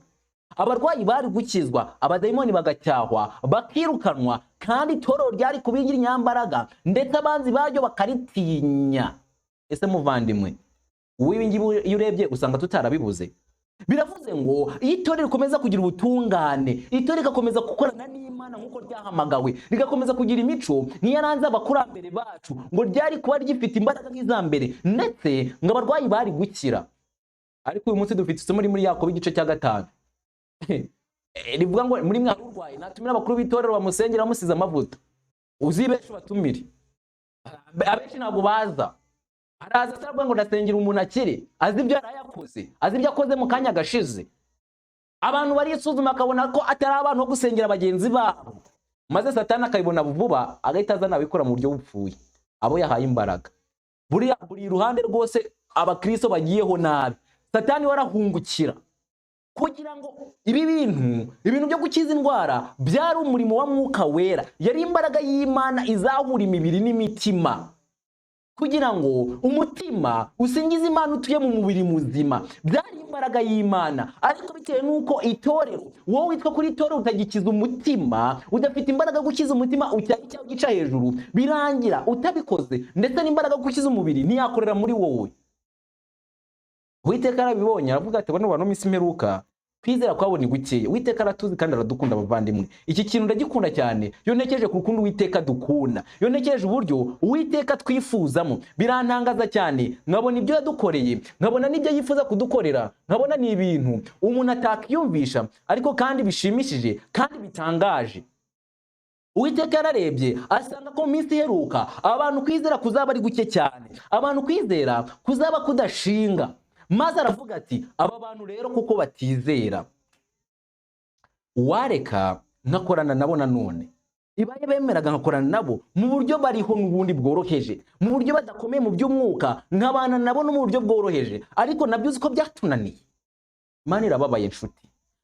Abarwayi bari gukizwa, abadayimoni bagacyahwa, bakirukanwa, kandi itorero ryari kubigira inyambaraga, ndetse abanzi baryo bakaritinya. Ese muvandimwe, wowe ibi ngibi iyo urebye usanga tutarabibuze? Biravuze ngo iyo itorero rikomeza kugira ubutungane, itorero rigakomeza gukorana n'Imana nk'uko ryahamagawe, rigakomeza kugira imico nk'iyaranze abakurambere bacu, ngo ryari kuba ryifite imbaraga nk'iza mbere, ndetse ngo abarwayi bari gukira. Ariko uyu munsi dufite isomo riri muri Yakobo igice cya 5 rivuga ngo muri mwe hari urwaye, natumire abakuru b'itorero bamusengera bamusize amavuta. Uzibeshe ubatumire, abenshi ntabwo baza. Araza ataravuga ngo ndasengera umuntu akire, azi ibyo yarayakoze, azi ibyo akoze mu kanya gashize. Abantu barisuzuma akabona ko atari abantu bo gusengera bagenzi babo, maze Satani akabibona vuba agahita azana abikora mu buryo bupfuye, abo yahaye imbaraga. Buriya buri ruhande rwose abakristo bagiyeho nabi, Satani warahungukira. Kugira ngo ibi bintu, ibintu byo gukiza indwara byari umurimo wa Mwuka Wera, yari imbaraga y'Imana izahura imibiri n'imitima, kugira ngo umutima usingize Imana utuye mu mubiri muzima. Byari imbaraga y'Imana. Ariko bitewe n'uko itorero, wowe witwa kuri itorero utagikiza umutima, udafite imbaraga yo gukiza umutima, ucyaha icyaha ugica hejuru, birangira utabikoze, ndetse n'imbaraga yo gukiza umubiri ntiyakorera muri wowe. Uwiteka arabibonye aravuga ati bano bantu mu minsi imperuka kwizera kwabo ni gukeya. Uwiteka aratuzi kandi aradukunda abavandimwe. Iki kintu ndagikunda cyane iyo ntekereje ku rukundo Uwiteka dukunda, iyo ntekereje uburyo Uwiteka twifuzamo, birantangaza cyane. Nkabona ibyo yadukoreye, nkabona n'ibyo yifuza kudukorera, nkabona ni ibintu umuntu atakiyumvisha, ariko kandi bishimishije kandi bitangaje. Uwiteka yararebye asanga ko mu minsi iheruka abantu kwizera kuzaba ari guke cyane, abantu kwizera kuzaba kudashinga. Maze aravuga ati aba bantu rero kuko batizera, uwareka nkakorana nabo nanone, ibaye bemeraga nkakorana nabo mu buryo bariho n'ubundi bworoheje, mu buryo badakomeye mu by'umwuka, nkabana nabo no mu buryo bworoheje, ariko nabyo uzi ko byatunaniye. Imana irababaye inshuti,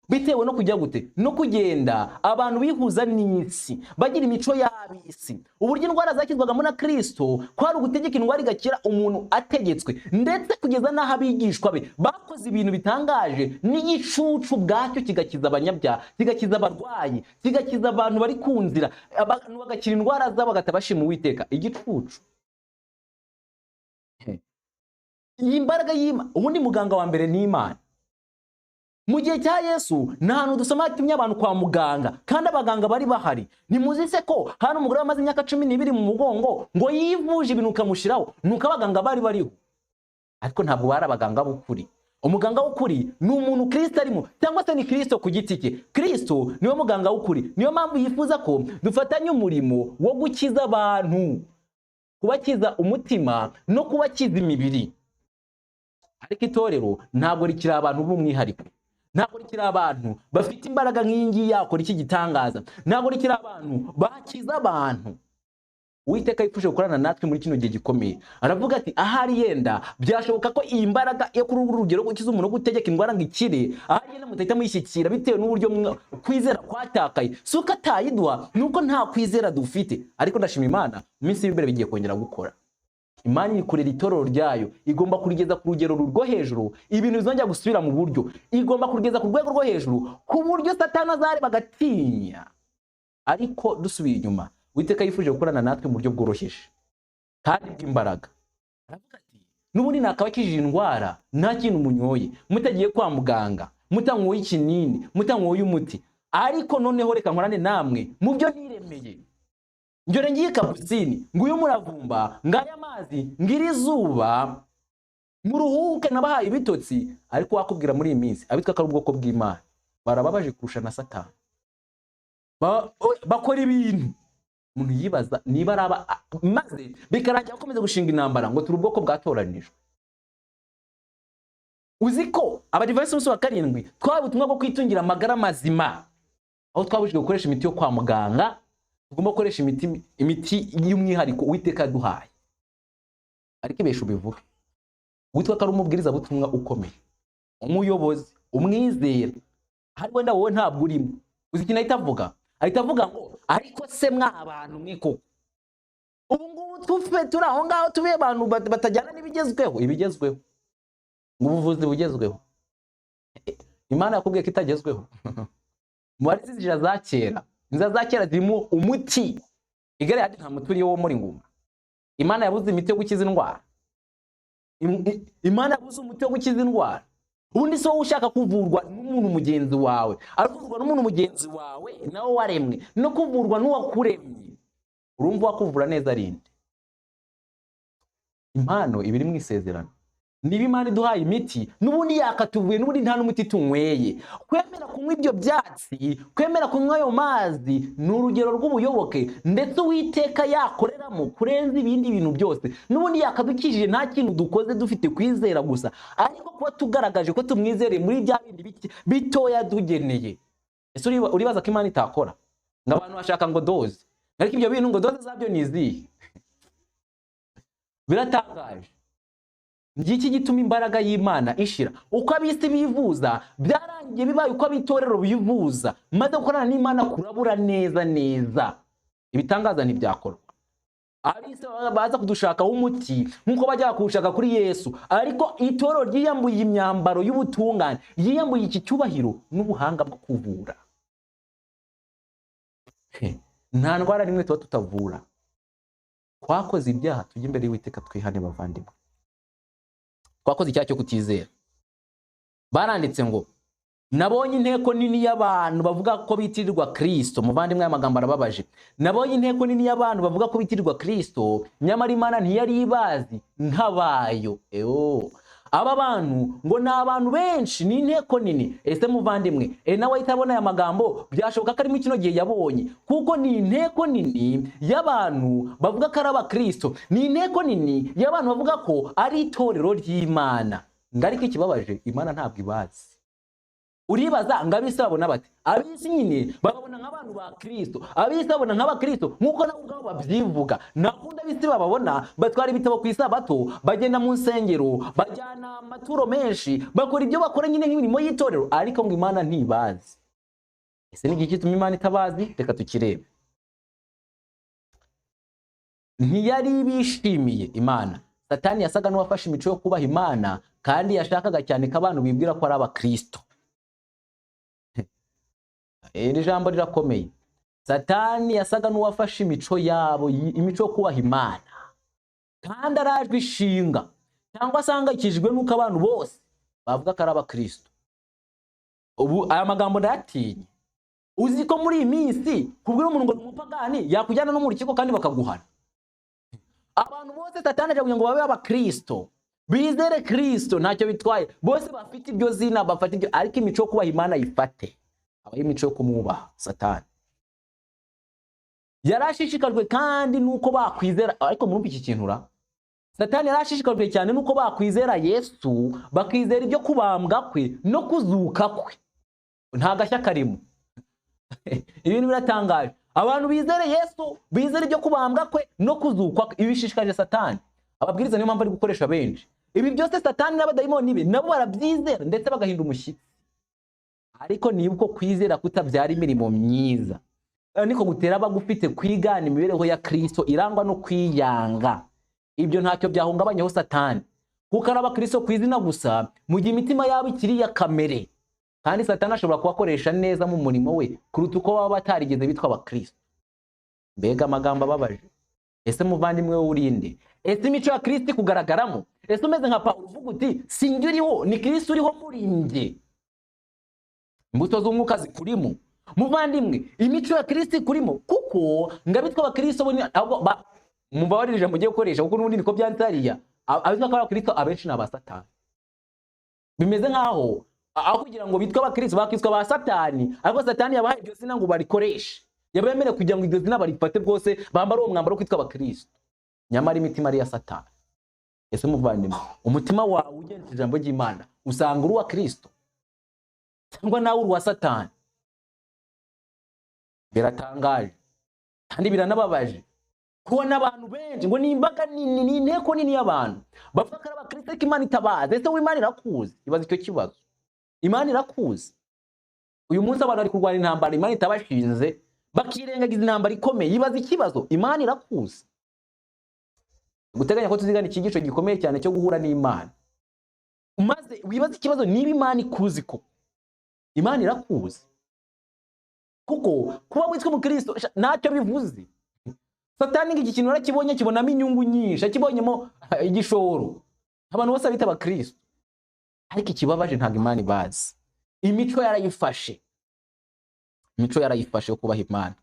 bitewe no kujya gute, no kugenda abantu bihuza n'isi, bagira imico y'ab'isi. Uburyo indwara zakizwagamo na Kristo kwari ugutegeka indwara igakira umuntu ategetswe, ndetse kugeza n'aho abigishwa be bakoze ibintu bitangaje, n'igicucu ubwacyo kigakiza abanyabyaha, kigakiza abarwayi, kigakiza abantu bari ku nzira, abantu bagakira indwara zabo bagahita bashima Uwiteka. Igicucu, iyi mbaraga y'Imana. Ubundi muganga wa mbere ni Imana. Mu gihe cya Yesu nta hantu dusoma yatumye abantu kwa muganga, kandi abaganga bari bahari. Ntimuzi se ko hano umugore wamaze imyaka 12 mu mugongo ngo yivuje ibintu ukamushiraho, nuko abaganga bari bariho, ariko ntabwo bari abaganga b'ukuri. Umuganga w'ukuri ni umuntu Kristo arimo, cyangwa se ni Kristo ku giti cye. Kristo niwe muganga w'ukuri. Niyo mpamvu yifuza ko dufatanya umurimo wo gukiza abantu, kubakiza umutima no kubakiza imibiri. Ariko itorero ntabwo rikiri abantu b'umwihariko, ntabwo rikiri abantu bafite imbaraga nk'iyi ngiyi yakora iki gitangaza, ntabwo rikiri abantu bakiza abantu. Uwiteka yifuje gukorana natwe muri kino gihe gikomeye. Aravuga ati ahari yenda byashoboka ko iyi mbaraga yo kuri uru rugero gukiza umuntu, gutegeka indwara ngo ikire, ahari yenda mutahita muyishyikira bitewe n'uburyo kwizera kwatakaye. Si uko atayiduha, ni uko nta kwizera dufite. Ariko ndashima Imana, mu minsi y'imbere bigiye kongera gukora. Imana ikorera itorero ryayo, igomba kurigeza ku rugero rwo hejuru, ibintu bizongera gusubira mu buryo, igomba kurigeza ku rwego rwo hejuru, ku buryo Satani azareba agatinya. Ariko dusubiye inyuma, Uwiteka yifuje gukorana natwe mu buryo bworoheje kandi bw'imbaraga. Aravuga ati n'ubundi nakabakijije indwara nta kintu munyoye, mutagiye kwa muganga, mutanyoye ikinini, mutanyoye umuti, ariko noneho reka nkorane namwe mu byo niremeye. Njyore ngiye Kapusini, nguyu muravumba, ngaya amazi, ngira izuba, muruhuke nabahaye ibitotsi. Ariko wakubwira muri iyi minsi abitwa ko ari ubwoko bw'Imana barababaje kurusha na Satani. Bakora ibintu umuntu yibaza niba araba, maze bikarangira bakomeza gushinga intambara ngo turi ubwoko bwatoranijwe. Uzi ko abadivansi umunsi wa 7 twahawe ubutumwa bwo kwitungira amagara mazima, aho twabujijwe gukoresha imiti yo kwa muganga, tugomba gukoresha imiti y'umwihariko Uwiteka yaduhaye. Ariko ibesha ubivuge, witwa ko ari umubwiriza butumwa ukomeye, umuyobozi, umwizera, hari wenda wowe ntabwo urimo. Uzi ikintu ahita avuga? Ahita avuga ngo ariko se mwa abantu mwe koko, ubu ngubu tufe turi aho ngaho tube abantu batajyana n'ibigezweho. Ibigezweho, ubuvuzi bugezweho, Imana yakubwiye ko itagezweho. Mubare inzira za kera, inzira za kera zirimo umuti. Igare yandi nta muti uriyo wo muri nguma. Imana yabuze imiti yo gukiza indwara. Imana yabuze umuti wo gukiza indwara. Ubundi se wowe ushaka kuvurwa n'umuntu mugenzi wawe, aravurwa n'umuntu mugenzi wawe nawe waremwe, no kuvurwa n'uwakuremye, urumva wakuvura neza arinde? Impano iba iri mu isezerano. Niba Imana iduhaye imiti, n'ubundi yakatuvuye, n'ubundi nta n'umuti tunyweye. Kwemera kunywa ibyo byatsi, kwemera kunywa ayo mazi, ni urugero rw'ubuyoboke ndetse Uwiteka yakoreramo kurenza ibindi bintu byose. N'ubundi yakadukijije nta kintu dukoze, dufite kwizera gusa, ariko kuba tugaragaje ko tumwizereye muri bya bindi bitoya dugeneye. Ese uribaza ko Imana itakora? Ngo abantu bashaka ngo doze, ariko ibyo bintu ngo doze zabyo ni izihe? Biratangaje. Ngiki gituma imbaraga y'Imana ishira. Uko abisi bivuza byarangiye bibaye uko abitorero bivuza, maze gukorana n'Imana kurabura neza neza, ibitangaza ntibyakorwa. Abisi baza kudushaka umuti nkuko bajya kuwushaka kuri Yesu, ariko itorero ryiyambuye imyambaro y'ubutungane, ryiyambuye iki cyubahiro n'ubuhanga bwo kuvura. Nta ndwara rimwe tuba tutavura. Twakoze ibyaha, tujye imbere y'Uwiteka twihane bavandimwe. Twakoze icyaha cyo kutizera. Baranditse ngo nabonye inteko nini y'abantu bavuga ko bitirirwa Kristo. Muvandimwe, aya magambo arababaje. Nabonye inteko nini y'abantu bavuga ko bitirirwa Kristo, nyamara Imana ntiyari ibazi nk'abayo. Aba bantu ngo ni abantu benshi, ni inteko nini. Ese muvandimwe, nawe ahita abona aya magambo, byashoboka ko ari mu kino gihe yabonye, kuko ni inteko nini y'abantu bavuga ko ari abakristo, ni inteko nini y'abantu bavuga ko ari itorero ry'Imana. Ngariko ikibabaje, Imana ntabwo ibazi. Uribaza ngo abisi babona bate? Abisi nyine bababona nk'abantu ba Kristo, abisi babona nk'abakristo nkuko nabo ubwabo babyivuga. Nakunda abisi bababona batwara ibitabo ku isabato, bagenda mu nsengero, bajyana amaturo menshi, bakora ibyo bakora nyine nk'imirimo y'itorero, ariko ngo Imana ntibazi. Ese ni iki gituma Imana itabazi? Reka tukirebe. Ntiyari bishimiye Imana. Satani yasaga n'uwafashe imico yo kubaha Imana, kandi yashakaga cyane ko abantu bibwira ko ari abakristo. Iri jambo rirakomeye. Satani yasaga n'uwafashe imico yabo, imico yo kubaha Imana, kandi arajwe ishinga cyangwa asangayikishijwe n'uko abantu bose bavuga ko ari abakristo. Ubu aya magambo ndayatinye. Uzi ko muri iyi minsi kubwira umuntu ngo ni umupagani yakujyana no mu rukiko kandi bakaguhana. Abantu bose Satani aje kugira ngo babe abakristo, bizere Kristo, ntacyo bitwaye, bose bafite ibyo zina, bafate ibyo, ariko imico yo kubaha Imana yifate. Aba imico yo kumwubaha. Satani yarashishikajwe kandi nuko bakwizera, ariko murumva iki kintu ra? Satani yarashishikajwe cyane nuko bakwizera Yesu, bakizera ibyo kubambwa kwe no kuzuka kwe. Nta gashya karimo. Ibintu biratangaje. Abantu bizere Yesu, bizere ibyo kubambwa kwe no kuzukwa kwe, ibishishikaje Satani. Ababwiriza niyo mpamvu ari gukoresha benshi. Ibi byose Satani n'abadayimoni be nabo barabyizera ndetse bagahinda umushyitsi. Ariko niba uko kwizera kutabyara imirimo myiza, niko gutera abagufite kwigana imibereho ya Kristo irangwa no kwiyanga, ibyo ntacyo byahungabanyaho Satani, kuko ari abakristo ku izina gusa, mu gihe imitima yabo ikiri iya kamere. Kandi Satani ashobora kubakoresha neza mu murimo we kuruta uko baba batarigeze bitwa abakristo. Mbega amagambo ababaje. Ese muvandimwe we urinde? Ese imico ya Kristo kugaragaramo? Ese umeze nka Pawulo uvuga uti sinjye uriho, ni Kristo uriho muri njye? Imbuto z'umwuka zikurimo. Muvandimwe, imico ya Kristo ikurimo, kuko ngabitwa abakristo bo ahubwo mubabarire ijambo mugiye gukoresha, kuko n'ubundi niko byanditse hariya. Abitwa abakristo abenshi ni aba Satani. Bimeze nkaho aho kugira ngo bitwe abakristo bakiswa ba Satani, ariko Satani yabahaye iryo zina ngo barikoreshe, yabemereye kugira ngo iryo zina barifate rwose, bambare uwo mwambaro wo kwitwa abakristo, nyamara imitima ari iya Satani. Ese muvandimwe, umutima wawe ugenza ijambo ry'Imana usanga uri uwa Kristo cyangwa nawe uri uwa Satani? Biratangaje kandi biranababaje kubona abantu benshi ngo ni imbaga nini, ni inteko nini y'abantu bavuga ko ari abakristo, ariko Imana itabazi. Ese wowe Imana irakuzi? Ibaze icyo kibazo. Imana irakuzi. Uyu munsi abantu bari kurwana intambara Imana itabashinze, bakirengagiza intambara ikomeye. Ibaze ikibazo, Imana irakuzi. Guteganya ko tuzigana ikigisho gikomeye cyane cyo guhura n'Imana, maze wibaze ikibazo niba Imana ikuzi ko. Imana irakuzi. Kuko kuba witwa umukristo ntacyo bivuze. Satani iki kintu arakibonye, kibonamo inyungu nyinshi, akibonyemo igishoro. Abantu bose bita abakristo, ariko ikibabaje ntabwo Imana ibazi. Imico yarayifashe, imico yarayifashe yo kubaha Imana.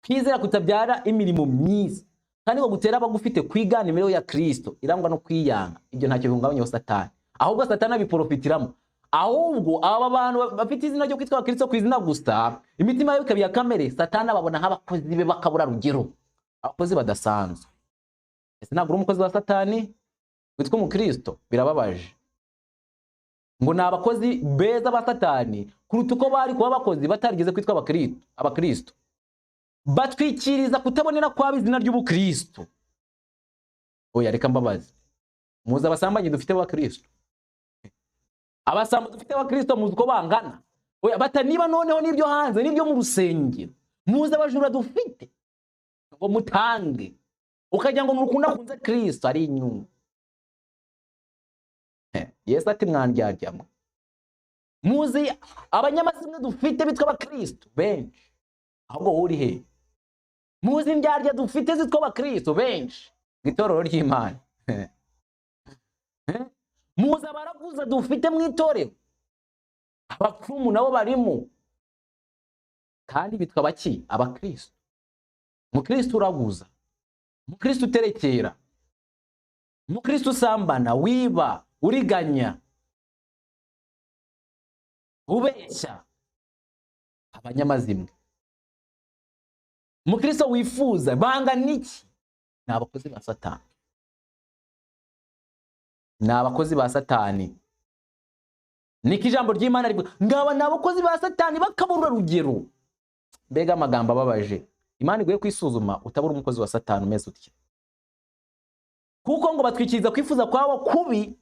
Kwizera kutabyara imirimo myiza kandi ngo gutera abagufite kwigana imibereho ya Kristo irangwa no kwiyanga, ibyo ntacyo bihungabanya Satani, ahubwo Satani abiporofitiramo. Ahubwo aba bantu bafite izina ryo kwitwa Kristo ku izina gusa, imitima yabo ikaba iya kamere, Satani ababona nk'abakozi be bakabura rugero, abakozi badasanzwe. Ese ntabwo uri umukozi wa Satani witwa umukristo? Birababaje. Ngo ni abakozi beza ba Satani kuruta uko bari kuba abakozi batarigeze kwitwa abakristo. Batwikiriza kutabonera kwabo izina ry'ubukristo. Oya, reka mbabaze, muzi abasambanyi dufite b'abakristo? Abasambo dufite abakristo muzi uko bangana? Oya, bataniba noneho n'ibyo hanze n'ibyo mu rusengero. Muzi abajura dufite ngo mutange, ukagira ngo nurukunda kunze Kristo ari inyuma. Yesu ati mwandyarya. Muzi abanyamazimwe dufite bitwa abakristo benshi, ahubwo wowe uri he? Muzi indyarya dufite zitwa abakristo benshi mu itorero ry'Imana. Muzi abaraguza dufite mu itorero, abapfumu nabo barimo, kandi bitwa baki? Abakristo. Umukristo uraguza, umukristo uterekera, umukristo usambana, wiba, uriganya, ubeshya, abanyamazimwe. Umukristo wifuza banga niki? Ni abakozi ba Satani, ni abakozi ba Satani. Niko ijambo ry'Imana rivuga, ngaba ni abakozi ba Satani bakabura rugero. Mbega amagambo ababaje. Imana iguye kwisuzuma utabura umukozi wa Satani umeze utya. Kuko ngo batwikiriza kwifuza kwabo kubi,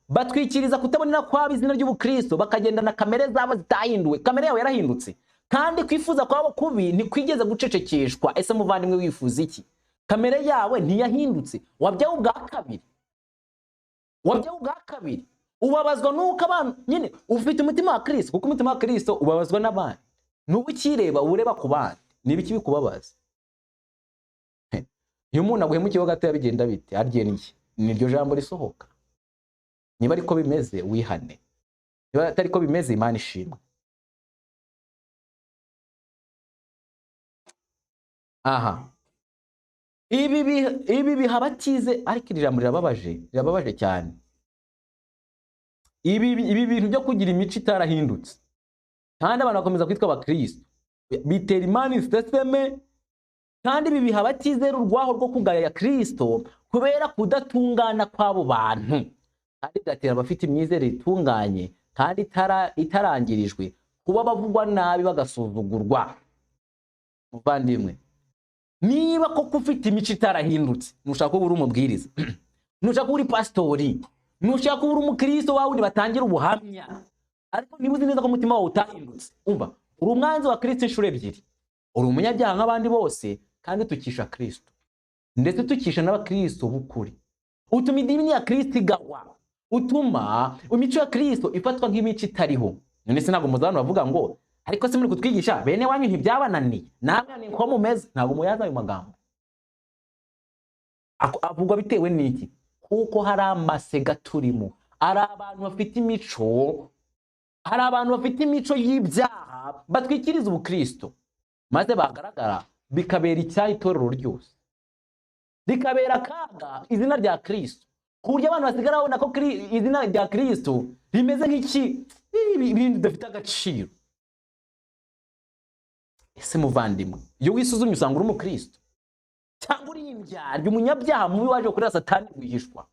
batwikiriza kutabonera kwabo izina ry'ubukristo, bakagendana kamere zabo zitahinduwe. Kamere yawe yarahindutse, kandi kwifuza kwabo kubi ntikwigeze gucecekeshwa. Ese muvandimwe wifuza iki? Kamere yawe ntiyahindutse, wabyawe ubwa kabiri, wabyawe ubwa kabiri. Ubabazwa nuko abantu nyine ufite umutima wa Kristo, kuko umutima wa Kristo ubabazwa n'abandi. Nubu ukireba ureba ku bandi, nibiki bikubabaza? Iyo umuntu aguhemukiyeho gato yabigenda bite? Arye n'iki? Niryo jambo risohoka. Niba ariko bimeze wihane, niba atari ko bimeze Imana ishimwe. Aha, ibi biha batize, ariko iri jambo rirababaje, rirababaje cyane. Ibi bintu byo kugira imico itarahindutse kandi abantu bakomeza kwitwa abakristo bitera Imana iseseme. Kandi ibi biha batizera urwaho rwo kugaya Kristo kubera kudatungana kw'abo bantu, kandi bigatera abafite imyizerere itunganye kandi itarangirijwe kuba bavugwa nabi bagasuzugurwa. Muvandimwe, niba koko ufite imico itarahindutse, nushaka kuba uri umubwiriza, nushaka kuba uri pastori, nushaka kuba uri umukristo wawe wundi batangira ubuhamya, ariko niba uzi neza ko umutima wawe utahindutse, umva uri umwanzi wa Kristo inshuro ebyiri, uri umunyabyaha nk'abandi bose, kandi utukisha Kristo, ndetse utukisha n'abakristo b'ukuri. Utuma idini ya Kristo igahwa, utuma imico ya Kristo ifatwa nk'imico itariho. None se ntabwo muzabana bavuga ngo ariko se muri kutwigisha bene wanyu ntibyabananiye, namwe ni ko mumeze? Ntabwo muyaza ayo magambo avugwa bitewe n'iki? Kuko hari amasega turimo, ari abantu bafite imico, hari abantu bafite imico y'ibyaha batwikiriza ubukristo, maze bagaragara bikabera icyaha itorero ryose, rikabera akaga izina rya Kristo, ku buryo abantu basigara babona ko izina rya Kristo rimeze nk'iki ibintu bidafite agaciro. Ese muvandimwe, iyo wisuzumye usanga uri umukristo cyangwa uri indyarya, umunyabyaha mubi waje gukorera Satani rwihishwa,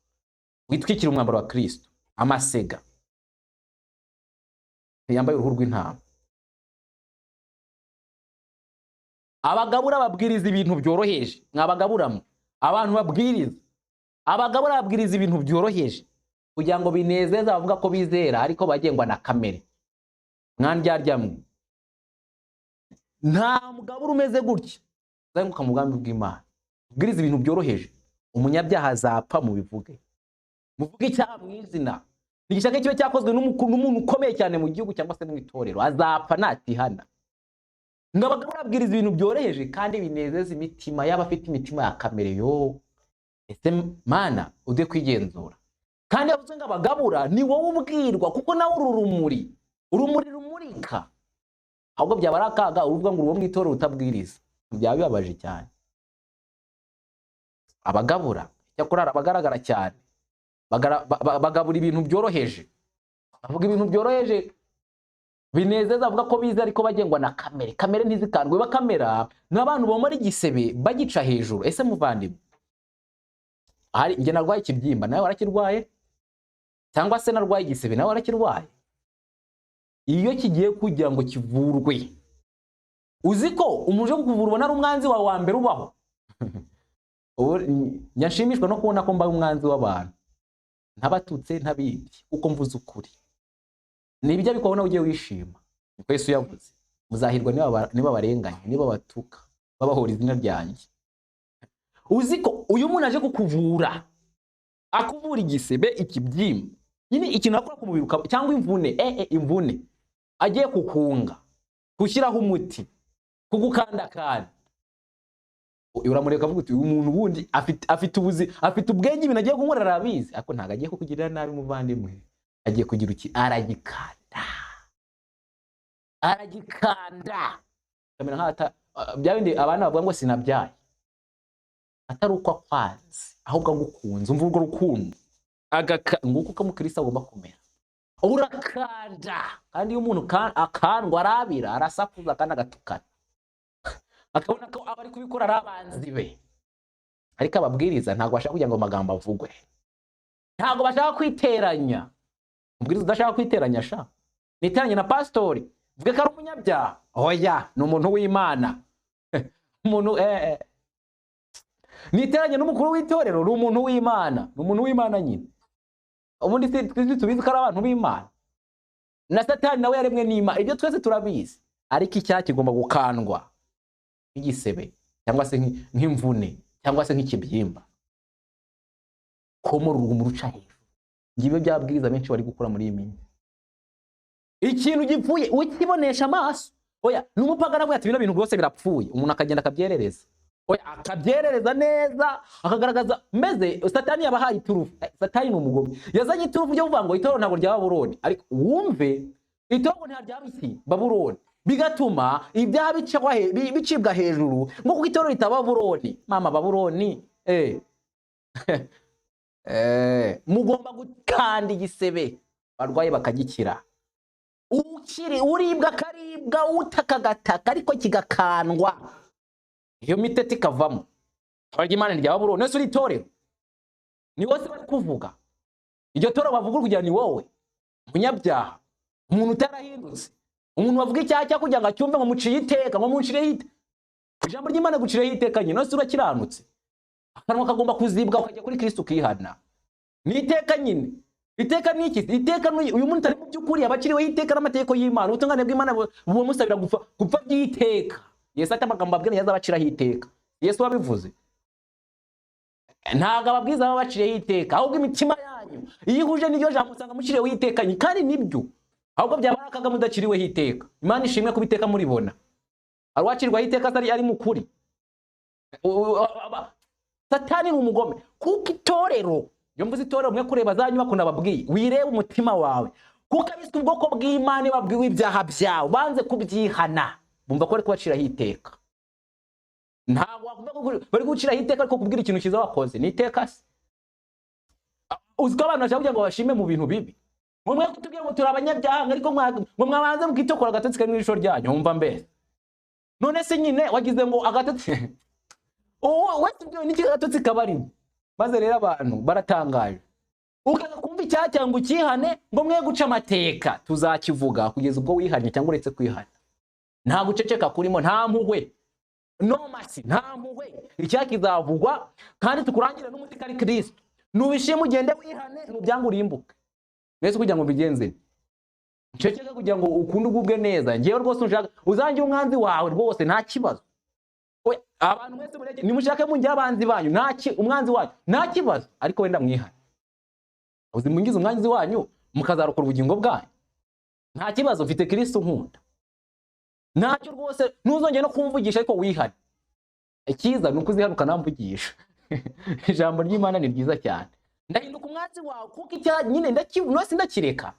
witwikira umwambaro wa Kristo, amasega yambaye uruhu rw'intama. Abagabura babwiriza ibintu byoroheje, mwabagaburamo abantu babwiriza, abagabura babwiriza ibintu byoroheje kugira ngo binezeze abavuga ko bizera, ariko bagengwa na kamere. Mwandyarya mwe, nta mugabura umeze gutya uzahinguka mu bwami bw'Imana. Ubwiriza ibintu byoroheje, umunyabyaha azapfa mubivuge, muvuge icyaha mu izina. Ntigishaka kibe cyakozwe n'umuntu ukomeye cyane mu gihugu cyangwa se mu itorero, azapfa natihana. Ngo abagabura babwiriza ibintu byoroheje kandi binezeza imitima y'abafite imitima ya kamere. Yo ese Mana ude kwigenzura. Kandi yavuze ngo abagabura ni wowe ubwirwa, kuko nawe uru rumuri, urumuri rumurika. Ahubwo byaba ari akaga uruvuga ngo uwo mu itorero utabwiriza, byaba bibabaje cyane. Abagabura cyakora abagaragara cyane bagabura ibintu byoroheje, bavuga ibintu byoroheje binezeza, avuga ko bize ariko bagengwa na kamere. Kamere ntizikandwe, bakamera n'abantu bomora igisebe bagica hejuru. Ese muvandimwe, hari njye narwaye ikibyimba nawe warakirwaye, cyangwa se narwaye igisebe nawe warakirwaye. Iyo kigiye kugira ngo kivurwe, uzi ko umuntu uje kukuvura ubona ari umwanzi wawe wa mbere ubaho. Nyashimishwa no kubona ko mbaye umwanzi w'abantu, ntabatutse ntabibye, uko mvuze ukuri. Nibyo bikubona ugiye wishima. Niko Yesu yavuze, muzahirwa niba barenganye, niba batuka, babahora izina ryanjye. Uzi ko uyu muntu aje kukuvura, akuvura igisebe, ikibyimba, nyine ikintu akora ku mubiri cyangwa imvune, imvune, agiye kukunga, gushyiraho umuti, kugukandakanda. Uramureka avuga uti uyu muntu wundi afite ubuzi, afite ubwenge, ibintu agiye kunkorera arabizi, ariko ntabwo agiye kukugirira nabi muvandimwe. Agiye kugira uki? Aragikanda, aragikanda. Kamera nk'ata bya bindi abana bavuga ngo sinabyaye, atari uko akwanze ahubwo agukunze. Umva urwo rukundo nguko uko umukristo agomba kumera. Urakanda, kandi iyo umuntu akandwa arabira, arasakuza kandi agatukana, akabona ko abari kubikora ari abanzi be. Ariko ababwiriza ntabwo bashaka kugira ngo amagambo avugwe, ntabwo bashaka kwiteranya. Umubwiriza udashaka kwiteranya sha, niteranye na pastori vuge ko ari umunyabyaha, oya ni umuntu w'Imana. Umuntu niteranye n'umukuru w'itorero, ni umuntu w'Imana, ni umuntu w'Imana nyine. Ubundi tubizi ko ari abantu b'Imana, na Satani nawe yaremwe n'Imana, ibyo twese turabizi. Ariko icyaha kigomba gukandwa nk'igisebe cyangwa se nk'imvune cyangwa se nk'ikibyimba. Komora uruguma ruca hejuru. Ngibe byabwiriza benshi bari gukora muri iyi minsi. Ikintu gipfuye ukibonesha amaso, oya n'umupagana avuga ati bino bintu rwose birapfuye, umuntu akagenda akabyerereza, oya akabyerereza neza, akagaragaza meze. Satani yabahaye iturufu. Satani ni umugome, yazanye iturufu ryo kuvuga ngo itorero ntabwo rya Babuloni, ariko wumve itorero nta rya biki Babuloni, bigatuma ibyaha bicibwa hejuru ngo kuko itorero ritaba Babuloni. Mama Babuloni mugomba gukanda igisebe, barwaye bakagikira, ukiri uribwa karibwa, utaka gataka, ariko kigakandwa, iyo mitete ikavamo. Itorero ry'Imana rya Babuloni, nese uri itorero ni wose bari kuvuga iryo torero bavuga kugira ni wowe umunyabyaha, umuntu utarahindutse, umuntu bavuga icyaha cya kugira ngo acyumve ngo muciye iteka, ngo muncireho iteka. Ijambo ry'Imana gucireho iteka nyine, nose urakiranutse. Akanwa kagomba kuzibwa ukajya kuri Kristo ukihana. Ni iteka nyine. Iteka ni iki? Iteka ni uyu muntu ari mu by'ukuri abakiriwe iteka n'amategeko y'Imana, ubutungane bw'Imana bumusabira gupfa by'iteka. Yesu ati amagambo abwira yazabaciraho iteka. Yesu wabivuze. Ntabwo ababwiza babaciriyeho iteka, ahubwo imitima yanyu iyo ihuje n'iryo jambo usanga muciriweho iteka, kandi nibyo. Ahubwo byaba ari akaga mudaciriweho iteka. Imana ishimwe kuba iteka muribona. Arwacirwaho iteka atari mukuri. Satani ni umugome, kuko itorero, iyo mvuze itorero mwe kureba za nyubako nababwiye, wirebe umutima wawe, kuko abiswe ubwoko bw'Imana babwiwe ibyaha byawe banze kubyihana, bumva ko bari kubaciraho iteka. Ntabwo wakumva bari guciraho iteka ariko kubwira ikintu cyiza wakoze ni iteka se? Uzi ko abantu bashaka kugira ngo bashime mu bintu bibi, ngo mwe kutubwira ngo turi abanyabyaha, ariko ngo mwabanze mukitokora agatotsi kari mu ijisho ryanyu, wumva mbese. None se nyine wagize ngo agatotsi wese ubwiwe n'iki agatotsi kabarimo? Maze rero abantu baratangaje, ukaza kumva icyaha cyangwa ukihane ngo mwe guca amateka, tuzakivuga kugeza ubwo wihanye cyangwa uretse kwihana. Nta guceceka kurimo, nta mpuhwe, no masi, nta mpuhwe. Icyaha kizavugwa kandi tukurangire n'umuti kari Kristo. Nubishime ugende wihane, nubyanga urimbuke. Mbese kugira ngo mbigenze nceceke kugira ngo ukunde ugubwe neza, ngewe rwose ushaka uzangira umwanzi wawe rwose nta kibazo. Abantu mwese mureke nimushake mungira abanzi banyu, nta umwanzi wanyu nta kibazo, ariko wenda mwihane. Uzi mungize umwanzi wanyu mukazarokora ubugingo bwanyu. Nta kibazo, mfite Kristo nkunda, ntacyo rwose, ntuzongere no kumvugisha ariko wihane. Icyiza ni uko uzihana ukanamvugisha. Ijambo ry'Imana ni ryiza cyane. Ndahinduka umwanzi wawe kuko icyaha nyine ndakibona ndakireka.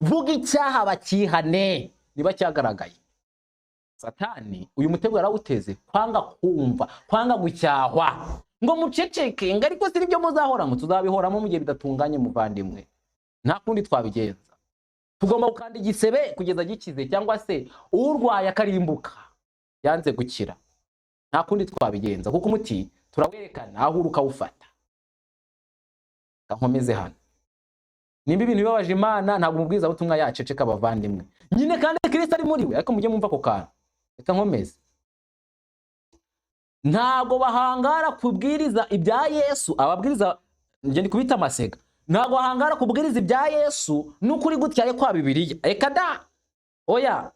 Vuga icyaha bakihane niba cyagaragaye. Satani uyu mutego yarawuteze, kwanga kumva, kwanga gucyahwa, ngo muceceke, ngo ariko si ibyo muzahoramo, tuzabihoramo mu gihe bidatunganye muvandimwe. Nta kundi twabigenza, tugomba gukanda igisebe kugeza gikize, cyangwa se urwaye akarimbuka yanze gukira. Nta kundi twabigenza kuko umuti turawerekana aho uri ukawufata. Nkomeze hano, nimba ibintu bibabaje Imana ntabwo umubwiriza butumwa yaceceka abavandimwe nyine, kandi Kristo ari muri we. Ariko mujye mumva ako kantu, reka nkomeze. Ntabwo bahangara kubwiriza ibya Yesu, ababwiriza njye ndi kubita amasega, ntabwo bahangara kubwiriza ibya Yesu n'ukuri gutyaye kwa Bibiliya. Reka da, oya.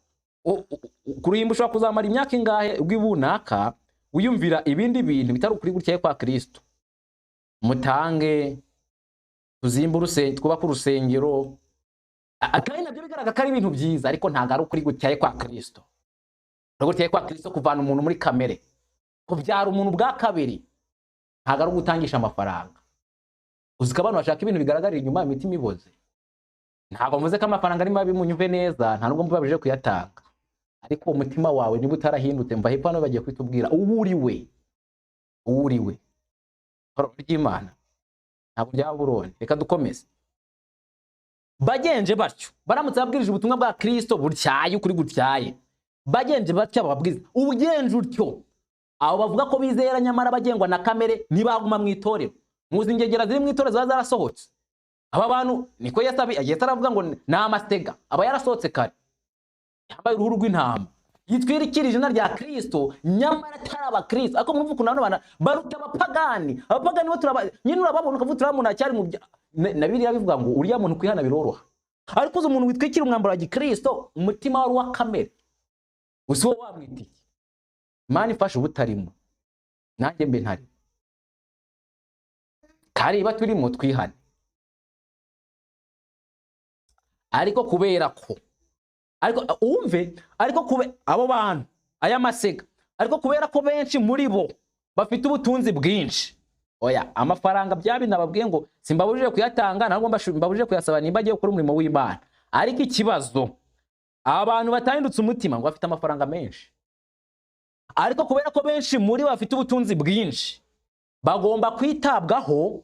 Kuruhimba ushobora kuzamara imyaka ingahe rw'ibunaka wiyumvira ibindi bintu bitari ukuri gutyaye kwa Kristo. Mutange tuzimbe urusengero, twubake urusengero, kandi nabyo bigaragara ko ari ibintu byiza, ariko ntabwo ari ukuri gutyaye kwa Kristo. Gutyaye kwa Kristo kuvana umuntu muri kamere, kubyara umuntu bwa kabiri, ntabwo ari ugutangisha amafaranga. Uzi ko abantu bashaka ibintu bigaragarira inyuma, imitima iboze. Ntabwo mvuze ko amafaranga ari mabi, munyumve neza, nta nubwo mbabajije kuyatanga, ariko uwo mutima wawe niba utarahindutse, mva hepfo hano bagiye kwitubwira uwo uri we, uwo uri we. Ry'Imana ntabwo rya Babuloni. Reka dukomeze. Bagenje batyo baramutse babwirije ubutumwa bwa Kristo butyaye, ukuri gutyaye, bagenje batyo bababwiriza ubugenje utyo, abo bavuga ko bizera nyamara bagengwa na kamere ntibaguma mu itorero. Muzi ingegera ziri mu itorero ziba zarasohotse. Aba bantu niko Yesu aravuga ngo ni amasega, aba yarasohotse kare, yambaye uruhu rw'intama, yitwirikira izina rya Kristo nyamara atari abakristo. Ariko mwumva ukuntu abantu baruta abapagani. Abapagani bo turaba nyine urababona ukavuga uriya muntu acyari mu na Bibiliya bivuga ngo uriya muntu kwihana biroroha. Ariko uzi umuntu witwikira umwambaro wa gikristo, umutima wari uwa kamere, uzi wowe wamwita iki? Imana ifashe ubutarimo, nanjye mbe ntari. Kariba turimo twihane. Ariko kubera ko, ariko umve, ariko kube abo bantu aya masega, ariko kubera ko benshi muri bo bafite ubutunzi bwinshi. Oya, amafaranga byabi nababwiye ngo simbabujije kuyatanga, ntabwo mbabujije kuyasaba nimba agiye gukora umurimo w'Imana. Ariko ikibazo, abantu batahindutse umutima ngo bafite amafaranga menshi, ariko kubera ko benshi muri bo bafite ubutunzi bwinshi, bagomba kwitabwaho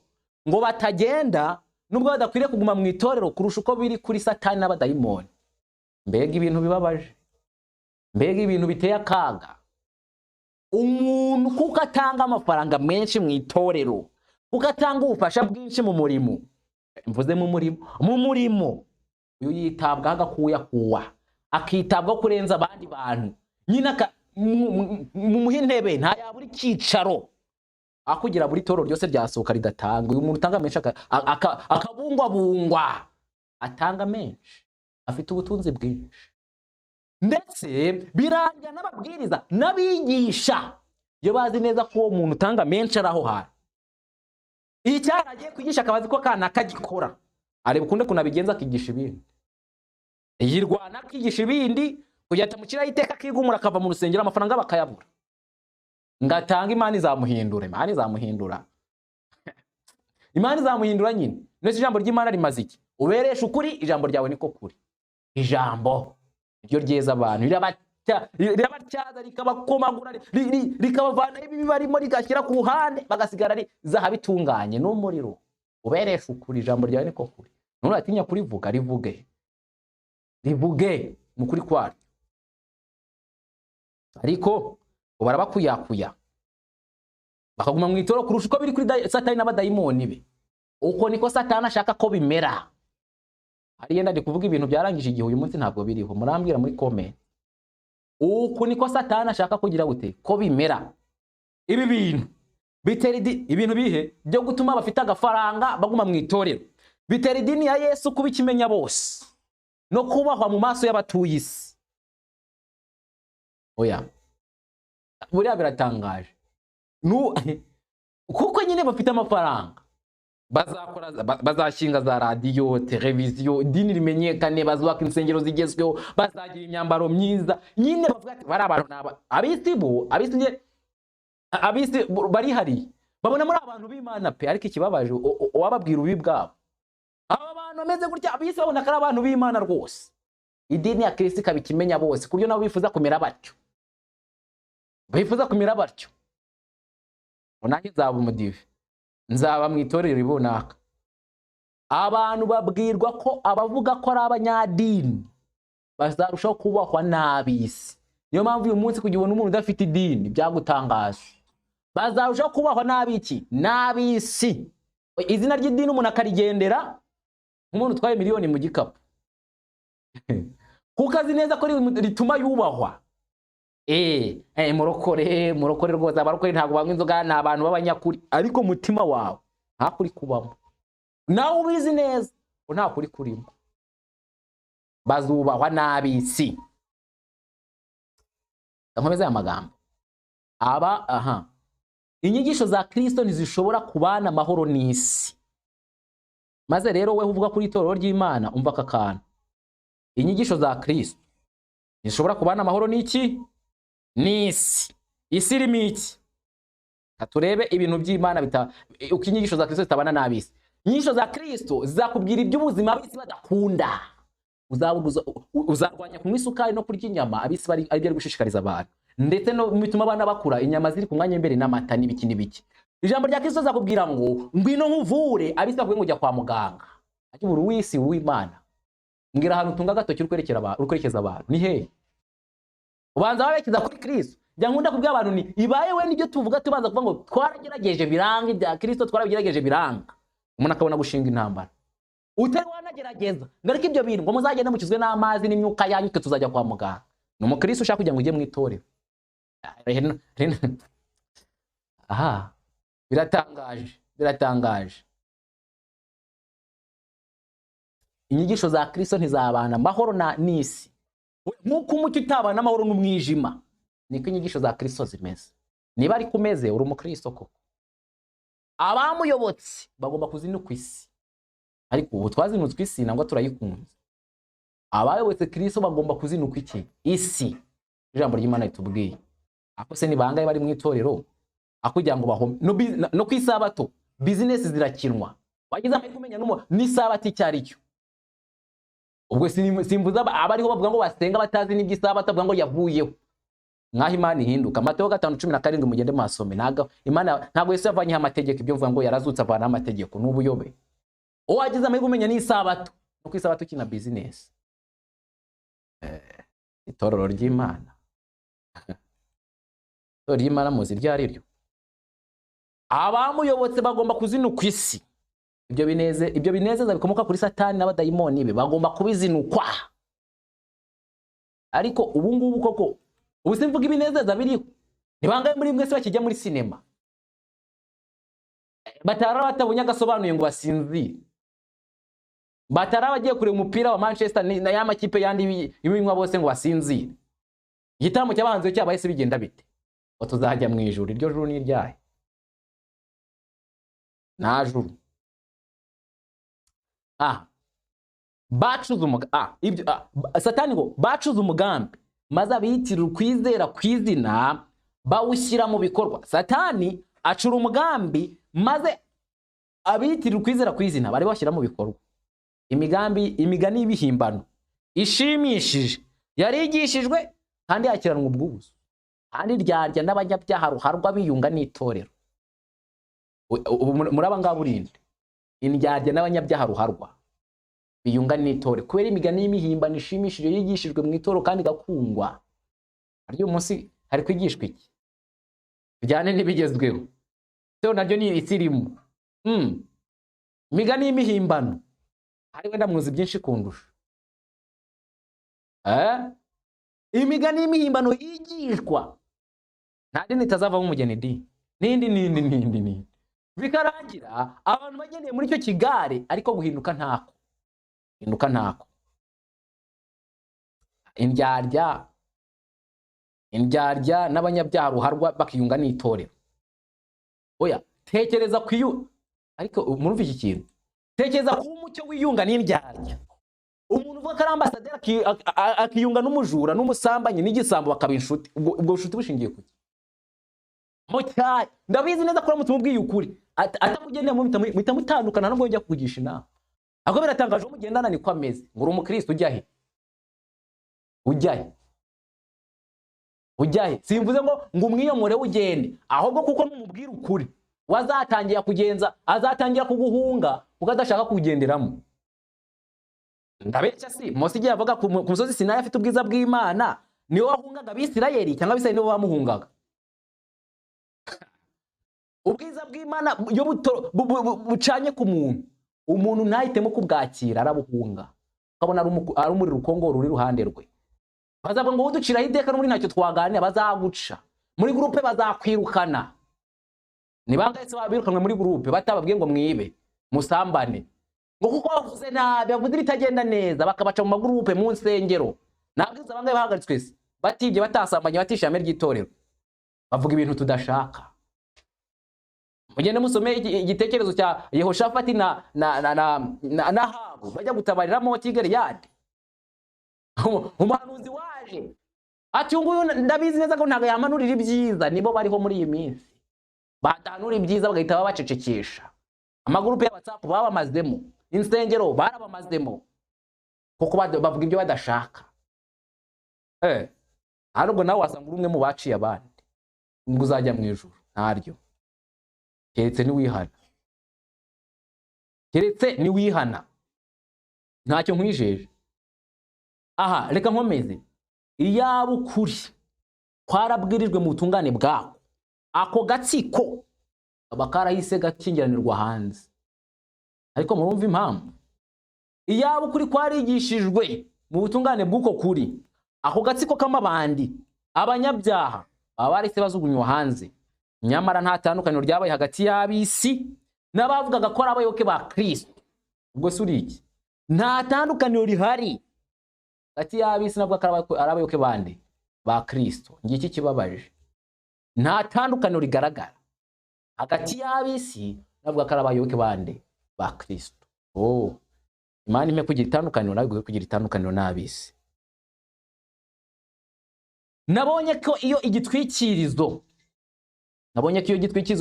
ngo batagenda, nubwo badakwiriye kuguma mu itorero kurusha uko biri kuri Satani n'abadayimoni. Mbega ibintu bibabaje, mbega ibintu biteye akaga. Umuntu kuko atanga amafaranga menshi mu itorero, kuko atanga ubufasha bwinshi mu murimo, mvuze mu murimo, mu murimo, uyu yitabwaho agakuyakuwa, akitabwaho kurenza abandi bantu. Nyine mumuhe intebe, ntayabura icyicaro, akugira buri toro ryose ryasohoka ridatanga. Uyu muntu utanga menshi akabungwabungwa, atanga menshi, afite ubutunzi bwinshi. Ndetse birangira n'ababwiriza n'abigisha iyo bazi neza ko uwo muntu utanga menshi ari aho hantu, icyaha agiye kwigisha akabazi ko kana akagikora, areba ukunde kunabigenza akigisha ibindi, yirwana akigisha ibindi kugira atamukiraho iteka, akigumura akava mu rusengero, amafaranga bakayabura. Ngatanga Imana izamuhindura, Imana izamuhindura, Imana izamuhindura nyine. Nese ijambo ry'Imana rimaze iki? Uberesha ukuri, ijambo ryawe niko kuri. Ijambo ryo ryeza abantu, rirabatyaza, rikabakomagura, rikabavana ibibi barimo, rigashyira ku ruhande, bagasigara ari zahabu itunganye n'umuriro. Uberesha ukuri, ijambo ryawe niko kuri. None atinya kurivuga, rivuge, rivuge mu kuri kwaryo. Ariko barabakuyakuya bakaguma mu itorero kurusha uko biri kuri Satani n'abadayimoni be. Uko niko Satani ashaka ko bimera. Hari yenda ndi kuvuga ibintu byarangije igihe, uyu munsi ntabwo biriho, murambwira muri comment. Uko niko Satani ashaka kugira gute ko bimera. Ibi bintu bitera ibintu bihe byo gutuma bafite agafaranga baguma mu itorero, bitera idini ya Yesu kuba ikimenya bose no kubahwa mu maso y'abatuye isi. Oya, buriya biratangaje. Kuko nyine bafite amafaranga, Bazakora, bazashinga za radiyo, televiziyo, idini rimenyekane, bazubaka insengero zigezweho, bazagira imyambaro myiza. Nyine bavuga ati bari abantu naba ab'isi, bo ab'isi nye ab'isi barihariye, babona muri abantu b'Imana pe. Ariko ikibabaje, uwababwira ububi bwabo, aba bantu bameze gutya, ab'isi babona ko ari abantu b'Imana rwose. Idini ya Kristo ikaba ikimenya bose, ku buryo nabo bifuza kumera batyo, bifuza kumera batyo. Nanjye nzaba umudive, nzaba mu itorero runaka. Abantu babwirwa ko abavuga ko ari abanyadini bazarushaho kubahwa n'ab'isi. Niyo mpamvu uyu munsi kugira ubone umuntu udafite idini byagutangaza. Bazarushaho kubahwa n'ab'iki? N'ab'isi. Izina ry'idini umuntu akarigendera nk'umuntu utwaye miliyoni mu gikapu, kuko azi neza ko rituma yubahwa. Murokore, murokore rwose, abarokore ntabwo banywa inzoga, ni abantu b'abanyakuri. Ariko umutima wawe nta kuri kubamo, nawe ubizi neza ko nta kuri kurimo. Bazubahwa n'ab'isi. Nkomeze aya magambo aba aha: inyigisho za Kristo ntizishobora kubana amahoro n'isi. Maze rero we uvuga kuri itorero ry'Imana, umva aka kantu: inyigisho za Kristo ntizishobora kubana amahoro n'iki? N'isi. Isi irimo iki? Turebe ibintu by'Imana bita uko inyigisho za Kristo zitabana n'ab'isi. Inyigisho za Kristo zizakubwira iby'ubuzima ab'isi badakunda. Uzarwanya kunywa isukari no kurya inyama, ab'isi bari aribyo ari gushishikariza abantu, ndetse no bituma abana bakura inyama ziri ku mwanya w'imbere n'amata n'ibiki n'ibiki. Ijambo rya Kristo zakubwira ngo ngwino nkuvure, ab'isi bakubwira ngo ujya kwa muganga. Ati buri w'isi w'Imana, mbwira ahantu utunga agatoki uri kwerekera abantu, uri kwerekeza abantu ni hehe? Ubanza waberekeza kuri Kristo. Njya nkunda kubwira abantu ni ibaye we nibyo tuvuga, tubanza kuvuga ngo twaragerageje biranga, ibya Kristo twarabigerageje biranga, umuntu akabona gushinga intambara. Utari wanagerageza ngo ariko ibyo bintu ngo muzagende mukizwe n'amazi n'imyuka yanyu, twe tuzajya kwa muganga. Ni umukristo ushaka kugira ngo ujye mu itorero. Aha biratangaje, biratangaje. Inyigisho za Kristo ntizabana amahoro na n'isi. Nk'uko umucyo utabana amahoro n'umwijima, niko inyigisho za Kristo zimeze. Niba ari kumeze, uri umukristo koko. Abamuyobotse bagomba kuzinukwa isi, ariko ubu twazinutswe isi nangwa turayikunze. Abayobotse Kristo bagomba kuzinukwa iki? Isi. Ijambo ry'Imana ritubwiye. Ako se ni bangahe bari mu itorero akugira ngo bahome no ku isabato business zirakinwa. Wagize amahirwe umenya n'isabato icyo ari cyo. Ubwo simvuza abariho bavuga ngo basenga batazi n'iby'isabato, bavuga ngo yavuyeho. Nkaho Imana ihinduka. Mateo 5:17 mugende mwasome. Ntabwo Imana, ntabwo Yesu yavanyeho amategeko, ibyo mvuga ngo yarazutse avanaho amategeko n'ubuyobe. Uwagize amahirwe umenya n'isabato, no ku isabato ukina business. Itorero ry'Imana. Itorero ry'Imana muzi iryo ari ryo. Abamuyobotse bagomba kuzinukwa isi. Ibyo binezeza bikomoka kuri Satani n'abadayimoni be bagomba kubizinukwa. Ariko ubu ngubu koko, ubu simvuga ibinezeza biriho. Ni bangahe muri mwese bakijya muri sinema? Batara batabonye agasobanuye ngo basinzire. Batara bagiye kureba umupira wa Manchester na ya makipe yandi ibinywa bose ngo basinzire. Igitaramo cy'abahanzi cyabaye se bigenda bite? Ngo tuzajya mu ijuru, iryo juru ni iryahe? Nta juru. Bacuze ibyo, Satani ngo bacuze umugambi maze abiyitirira ukwizera kw'izina bawushyira mu bikorwa. Satani acura umugambi maze abiyitirira ukwizera kw'izina bari bashyira mu bikorwa. Imigambi, imigani y'ibihimbano ishimishije yarigishijwe kandi yakiranwa ubwuzu, kandi ryarya n'abanyabyaha ruharwa biyunga n'itorero. Muri aba ngaba urinde indyarya n'abanyabyaha ruharwa biyunga n'itorero, kubera imigani y'imihimbano ishimishije yigishijwe mu itorero kandi igakundwa. Hari umunsi hari kwigishwa iki bijyane n'ibigezweho, itorero naryo ni isirimu. Imigani y'imihimbano hari wenda muzi byinshi kundusha. Imigani y'imihimbano yigishwa nta dini itazavamo umugeni di n'indi n'indi n'indi n'indi, bikarangira abantu bagendeye muri icyo kigare, ariko guhinduka ntako, hinduka ntako. Indyarya, indyarya n'abanyabyaha ruharwa bakiyunga n'itorero. Oya, tekereza Ariko murumva iki kintu? Tekereza kuba umucyo wiyunga n'indyarya. Umuntu uvuga ko ari ambasaderi akiyunga n'umujura n'umusambanyi n'igisambo bakaba inshuti. Ubwo bushuti bushingiye kuki? Mucyayi ndabizi neza ko uramutse umubwiye ukuri atakugendera, muhita mutandukana, nubwo njya kukugisha inama. Ahubwo biratangaje, uwo mugendana niko ameze. Ngo uri umukristo, ujya he? Ujya he? Ujya he? Simvuze ngo umwiyomore ugende, ahubwo kuko numubwira ukuri wazatangira kugenza, azatangira kuguhunga kuko adashaka kugenderamo. Ndabeshya si? Mose igihe yavuga ku musozi Sinayi afite ubwiza bw'Imana, niwe wahungaga Abisirayeli cyangwa Abisirayeli nibo bamuhungaga? Ubwiza bw'Imana iyo bucanye ku muntu, umuntu ntahitemo kubwakira, arabuhunga, ukabona ari umuriro ukongora uri iruhande rwe. Bazavuga ngo uduciraho iteka n'ubundi ntacyo twaganira. Bazaguca muri groupe, bazakwirukana. Ni bangahe se birukanwe muri groupe batababwiye ngo mwibe, musambane, ngo kuko bavuze nabi, bavuze ibitagenda neza, bakabaca mu magroupe, mu nsengero? Nabwiza bangahe bahagaritswe se batibye, batasambanye, batishe ihame ry'itorero, bavuga ibintu tudashaka? Mugende musome igitekerezo cya Yehoshafati na Ahabu bajya gutabarira Ramoti Gileyadi. Umuhanuzi waje ati: "Uyu nguyu ndabizi neza ko ntabwo yamanurira ibyiza." Nibo bariho muri iyi minsi, batanura ibyiza bagahita babacecekesha. Amagroupe ya WhatsApp babamazemo, insengero barabamazemo, kuko bavuga ibyo badashaka. Ahubwo nawe wasanga uri umwe mu baciye abandi, ngo uzajya mu ijuru? Ntaryo, keretse niwihana, keretse niwihana. Ntacyo nkwijeje aha. Reka nkomeze. Iyaba ukuri kwarabwirijwe mu butungane bwako, ako gatsiko kaba karahise gakingiranirwa hanze. Ariko murumva impamvu? Iyaba ukuri kwarigishijwe mu butungane bw'uko kuri, ako gatsiko k'amabandi, abanyabyaha, baba barahise bajugunywa hanze. Nyamara nta tandukaniro ryabaye hagati y'ab'isi n'abavugaga ko ari abayoboke ba Kristo. Ubwo se uri iki? Nta tandukaniro rihari hagati y'ab'isi n'abavuga ko ari abayoboke bande? Ba Kristo. Ngiki kibabaje: nta tandukaniro rigaragara hagati y'ab'isi n'abavuga ko ari abayoboke bande? Ba Kristo. Oh, Imana impe kugira itandukaniro, nawe iguhe kugira itandukaniro n'ab'isi. Nabonye ko iyo igitwikirizo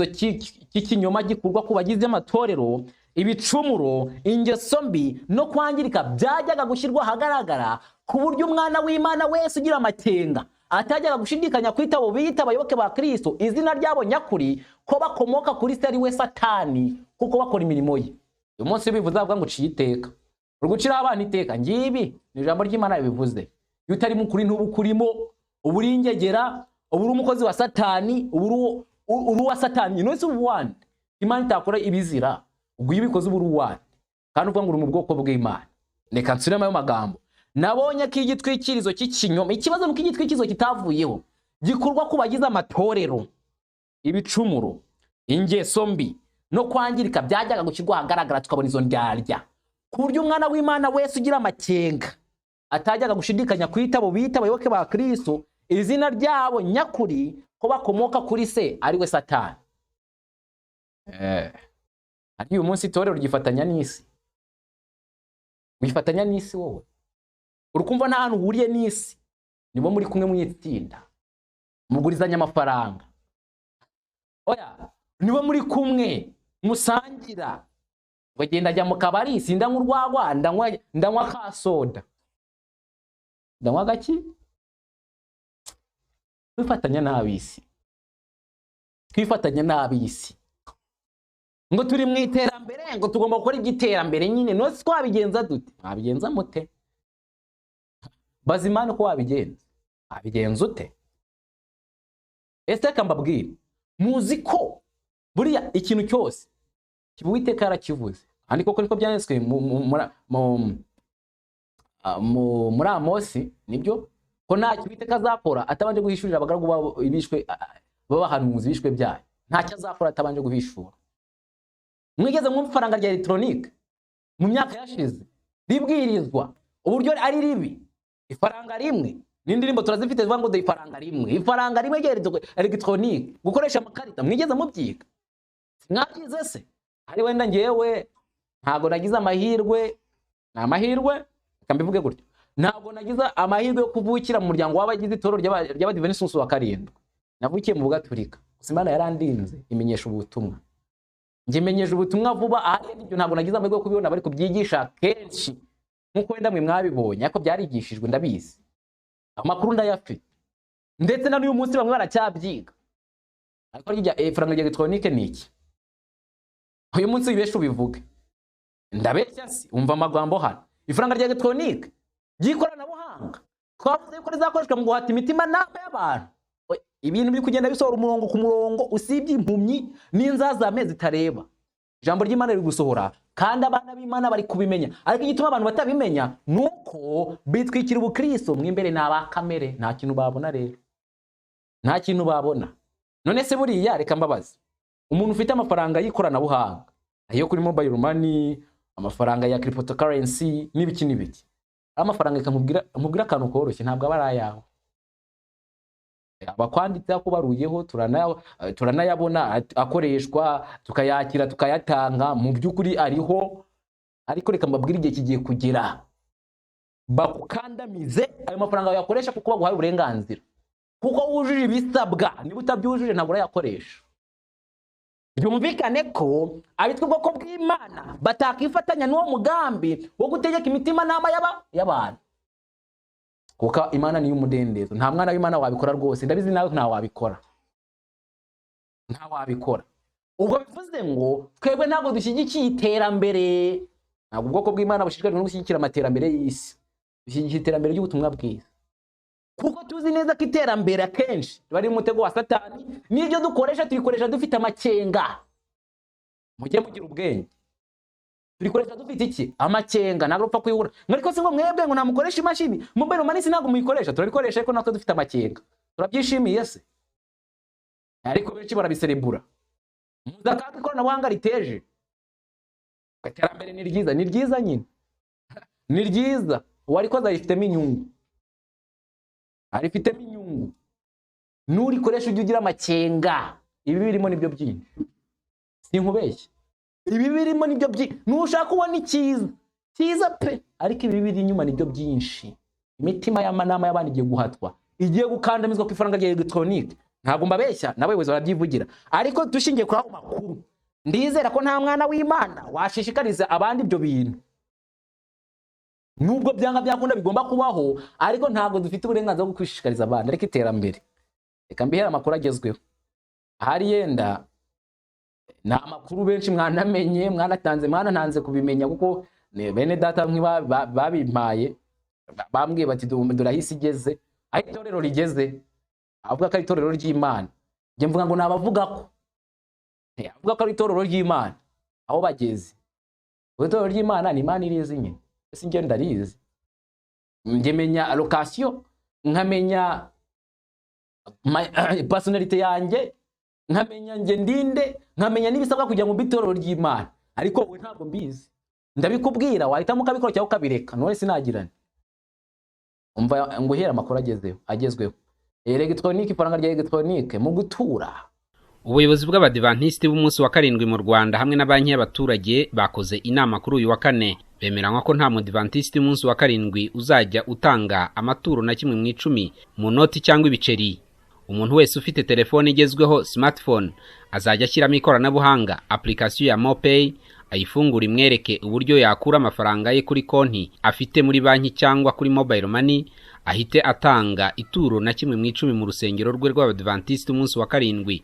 cy'ikinyoma gikurwa ku bagize amatorero, ibicumuro, ingeso mbi no kwangirika byajyaga gushyirwa ahagaragara, ku buryo umwana w'Imana wese ugira amakenga atajyaga gushidikanya kwita abo biyita abayoboke ba Kristo izina ryabo nyakuri, ko bakomoka kuri se, ari we Satani, kuko bakora imirimo ye. Uyu munsi iyo bivuze bavuga ngo uciye iteka, uri guciraho abana iteka. Ngibi ni ijambo ry'Imana ribivuze. Iyo utari mukuri ntuba ukurimo, uba uri ingegera, uba uri umukozi wa Satani, uba uri uwa Satani. None se uba uwande? Imana itakora ibizira, ubwo iyo ubikoze uba uri uwande, kandi uvuga ngo uri mu bwoko bw'Imana? Reka nsubiremo ayo magambo. Nabonye ko igitwikirizo cy'ikinyoma, ikibazo ni uko igitwikirizo kitavuyeho, gikorwa ku bagize amatorero, ibicumuro, ingeso mbi no kwangirika byajyaga gushyirwa ahagaragara, tukabona izo ndyarya, ku buryo umwana w'Imana wese ugira amakenga atajyaga gushidikanya kwita abo bita abayoboke ba Kristo izina ryabo nyakuri, ko bakomoka kuri se, ari we Satani. Ariko uyu munsi itorero ryifatanya n'isi. Wifatanya n'isi wowe? Urukumva nta hantu uhuriye n'isi? Nibo muri kumwe mu itsinda, mugurizanya amafaranga. Oya, nibo muri kumwe musangira, ngo genda ajya mu kabari, sindanywa urwagwa, ndanywa ka soda, ndanywa gaki. Twifatanya n'ab'isi, twifatanya n'ab'isi ngo turi mu iterambere, ngo tugomba gukora iby'iterambere nyine. None se twabigenza dute? Mwabigenza mute? Baza Imana uko wabigenza. Wabigenza ute? Ese reka mbabwire, muzi ko buriya ikintu cyose kiba Uwiteka yarakivuze, kandi koko niko byanditswe muri Amosi, nibyo ko ntacyo Uwiteka azakora atabanje guhishurira abagaragu babo bishwe b'abahanuzi bishwe byayo. Ntacyo azakora atabanje guhishura. Mwigeze mwumva ifaranga rya elegitoronike mu myaka yashize ribwirizwa uburyo ari ribi? Ifaranga rimwe n'indirimbo turazifite zivuga ngo dore ifaranga rimwe, ifaranga rimwe rya elegitoronike, gukoresha amakarita. Mwigeze mubyiga? Mwabyize se? Hari wenda ngewe ntabwo nagize amahirwe, ni amahirwe reka mbivuge gutyo, ntabwo nagize amahirwe yo kuvukira mu muryango w'abagize itorero ry'Abadiventisiti umunsi wa karindwi. Navukiye mu Bugaturika, gusa Imana yarandinze imenyesha ubutumwa. Njye menyesha ubutumwa vuba, ahari ibyo ntabwo nagize amahirwe yo kubibona, bari kubyigisha kenshi nkuko wenda mwe mwabibonye, ariko byarigishijwe ndabizi, amakuru ndayafite, ndetse na n'uyu munsi bamwe baracyabyiga. Ariko rya ifaranga rya elegitoronike ni iki? Uyu munsi wibesha ubivuge, ndabeshya si umva amagambo hano. Ifaranga rya elegitoronike ry'ikoranabuhanga twavuze yuko rizakoreshwa mu guhata imitima nama y'abantu. Ibintu biri kugenda bisohora umurongo ku murongo, usibye impumyi n'inzazame zitareba. Ijambo ry'Imana riri gusohora kandi abana b'Imana bari kubimenya, ariko igituma abantu batabimenya nuko bitwikira ubukristo mu imbere n'aba kamere, nta kintu babona rero, nta kintu babona. None se buriya reka mbabaze, umuntu ufite amafaranga y'ikoranabuhanga ayo kuri mobile money, amafaranga ya cryptocurrency n'ibiki n'ibiki, amafaranga reka nkubwira akantu koroshye, ntabwo aba ari ayawe. Abakwanditse akubaruyeho turanayabona akoreshwa, tukayakira tukayatanga, mu by'ukuri ariho. Ariko reka mbabwire, igihe kigiye kugera bakukandamize ayo mafaranga wayakoresha, kuko baguhaye uburenganzira, kuko wujuje ibisabwa. Niba utabyujuje ntabwo urayakoresha. Byumvikane ko abitwa ubwoko bw'Imana batakifatanya n'uwo mugambi wo gutegeka imitima nama y'abantu, kuko Imana niyo umudendezo. Nta mwana w'Imana wabikora rwose, ndabizi nawe nta wabikora, nta wabikora. Ubwo bivuze ngo twebwe ntabwo dushyigikiye iterambere, ntabwo ubwoko bw'Imana bushishikarijwe no gushyigikira amaterambere y'isi, dushyigikiye iterambere ry'ubutumwa bwiza, kuko tuzi neza ko iterambere akenshi riba ari umutego wa Satani, n'ibyo dukoresha tubikoresha dufite amakenga. Mujye mugira ubwenge, turikoresha dufite iki? Amakenga. Ntabwo upfa kuyibura ariko si ngo mwebwe ngo namukoresha imashini mobile money, ntabwo muyikoresha, turabikoresha ariko natwe dufite amakenga. Turabyishimiye se? Ariko benshi barabiserebura. Muzi akaga ikoranabuhanga riteje. Iterambere ni ryiza, ni ryiza nyine, ni ryiza. Uwarikoze arifitemo inyungu, arifitemo inyungu. Nurikoresha ujye ugira amakenga. Ibi birimo nibyo byinshi, sinkubeshye, ibi birimo nibyo byinshi. Nushaka ubona icyiza cyiza pe, ariko ibi biri inyuma nibyo byinshi. Imitima y'amanama y'abandi igiye guhatwa, igiye gukandamizwa ku ifaranga rya elegitoronike. Ntabwo mbabeshya, n'abayobozi barabyivugira, ariko dushingiye kuri ayo makuru ndizera ko nta mwana w'Imana washishikariza abandi ibyo bintu. Nubwo byanga byakunda bigomba kubaho, ariko ntabwo dufite uburenganzira bwo kwishishikariza abandi. Ariko iterambere, reka mbihere amakuru agezweho. Ahari yenda ni amakuru benshi mwanamenye, mwanatanze, mwanantanze kubimenya, kuko bene data babimpaye, bambwiye bati durahisi igeze aho itorero rigeze, avuga ko ari itorero ry'Imana. Njye mvuga ngo nabavuga ko avuga ko ari itorero ry'Imana aho bageze. Itorero ry'Imana ni Imana irizi nyine, ese njye ndarizi. Njye menya location, nkamenya personality yanjye, nkamenya njye ndinde, nkamenya n'ibisabwa kugira ngo mbe itorero ry'Imana. Ariko wowe ntabwo mbizi, ndabikubwira wahitamo ukabikora cyangwa ukabireka. None sinagirane. Umva nguhera amakuru agezeho, agezweho. Elegitoronike, ifaranga rya elegitoronike mu gutura. Ubuyobozi bw'Abadivantisiti b'umunsi wa karindwi mu Rwanda hamwe na banki y'abaturage bakoze inama kuri uyu wa kane, bemeranywa ko nta mudivantisiti w'umunsi wa karindwi uzajya utanga amaturo na kimwe mu icumi mu noti cyangwa ibiceri. Umuntu wese ufite telefone igezweho smartphone azajya ashyiramo ikoranabuhanga application ya MoPay, ayifungura imwereke uburyo yakura amafaranga ye kuri konti afite muri banki cyangwa kuri mobile money, ahite atanga ituro na kimwe mu icumi mu rusengero rwe rw'Abadivantisiti umunsi wa karindwi.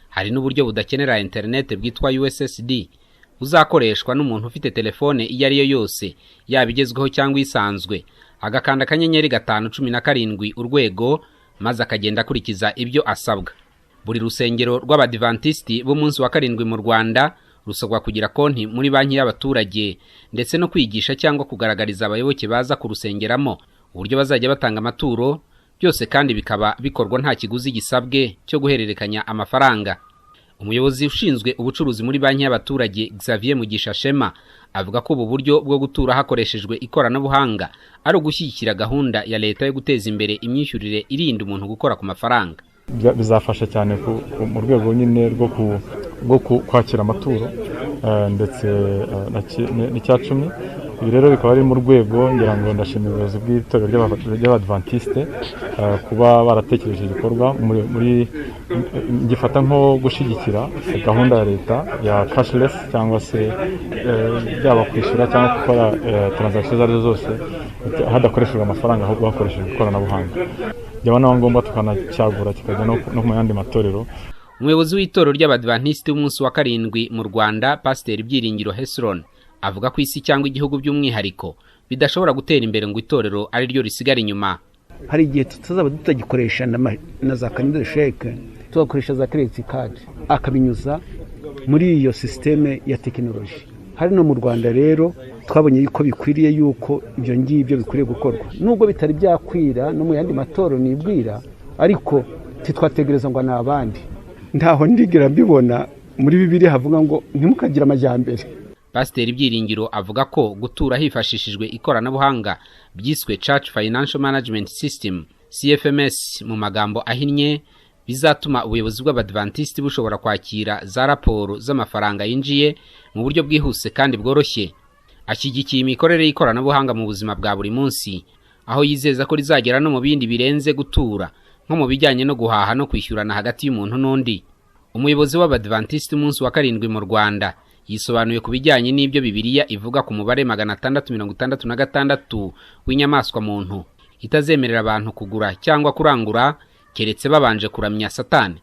Hari n'uburyo budakenera internet bwitwa USSD buzakoreshwa n'umuntu ufite telefone iyo ari yo yose, yaba igezweho cyangwa isanzwe, agakanda *517 urwego, maze akagenda akurikiza ibyo asabwa. Buri rusengero rw'Abadivantisiti b'umunsi wa karindwi mu Rwanda rusabwa kugira konti muri banki y'abaturage, ndetse no kwigisha cyangwa kugaragariza abayoboke baza kurusengeramo uburyo bazajya batanga amaturo, byose kandi bikaba bikorwa nta kiguzi gisabwe cyo guhererekanya amafaranga. Umuyobozi ushinzwe ubucuruzi muri banki y'abaturage Xavier Mugisha Shema avuga ko ubu buryo bwo gutura hakoreshejwe ikoranabuhanga ari ugushyigikira gahunda ya leta yo guteza imbere imyishyurire irinda umuntu gukora ku mafaranga. Bizafasha cyane mu rwego nyine rwo kwakira amaturo, ndetse n'icya 10. Ibi rero bikaba ari mu rwego, ngira ngo ndashimira ubuyobozi bw'itorero ry'Abadventiste kuba baratekereje igikorwa muri gifata nko gushyigikira gahunda ya leta ya cashless, cyangwa se byaba kwishyura cyangwa gukora transaction izo arizo zose hadakoreshejwe amafaranga, ahubwo hakoreshejwe ikoranabuhanga. Byaba na ngombwa tukanacyagura kikajya no mu yandi matorero. Umuyobozi w'itorero ry'Abadventiste b'umunsi wa karindwi mu Rwanda, Pasiteri Byiringiro Hesron, avuga ko isi cyangwa igihugu by'umwihariko bidashobora gutera imbere ngo itorero ari ryo risigara inyuma. Hari igihe tutazaba tutagikoresha na za carnet de chèque, tugakoresha za credit card, akabinyuza muri iyo système ya tekinoloji. Hari no mu Rwanda rero twabonye yuko bikwiriye, yuko ibyo ngibyo bikwiriye gukorwa, nubwo bitari byakwira no mu yandi matorero nibwira, ariko titwategereza ngo ni abandi. Ntaho ndigera mbibona muri Bibiliya havuga ngo ntimukagire amajyambere. Pasiteri Byiringiro avuga ko gutura hifashishijwe ikoranabuhanga byiswe Church Financial Management System, CFMS mu magambo ahinnye, bizatuma ubuyobozi bw'Abadventiste bushobora kwakira za raporo z'amafaranga yinjiye mu buryo bwihuse kandi bworoshye. Ashyigikiye imikorere y'ikoranabuhanga mu buzima bwa buri munsi, aho yizeza ko rizagera no mu bindi birenze gutura, nko mu bijyanye no guhaha no kwishyurana hagati y'umuntu n'undi. Umuyobozi w'Abadventiste umunsi wa karindwi mu Rwanda yisobanuye ku bijyanye n'ibyo Bibiliya ivuga ku mubare 666 w'inyamaswa muntu itazemerera abantu kugura cyangwa kurangura keretse babanje kuramya Satani.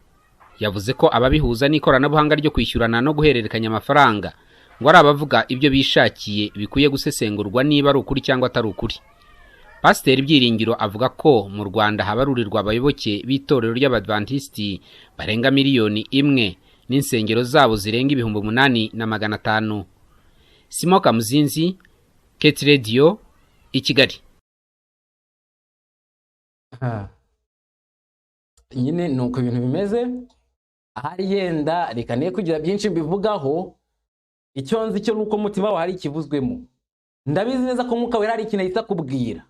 Yavuze ko ababihuza n'ikoranabuhanga ryo kwishyurana no guhererekanya amafaranga ngo ari abavuga ibyo bishakiye, bikwiye gusesengurwa niba ari ukuri cyangwa atari ukuri. Pasiteri Byiringiro avuga ko mu Rwanda habarurirwa abayoboke b'itorero ry'Abadventisti barenga 1 miliyoni n'insengero zabo zirenga 8500. Simo Kamuzinzi, KT Radio, i Kigali. Nyine ni uko ibintu bimeze. Ahari yenda reka ne kugira byinshi mbivugaho, icyo nzi cyo nuko umutima wawe hari ikivuzwemo. Ndabizi neza ko Mwuka Wera hari ikintu ahita kubwira.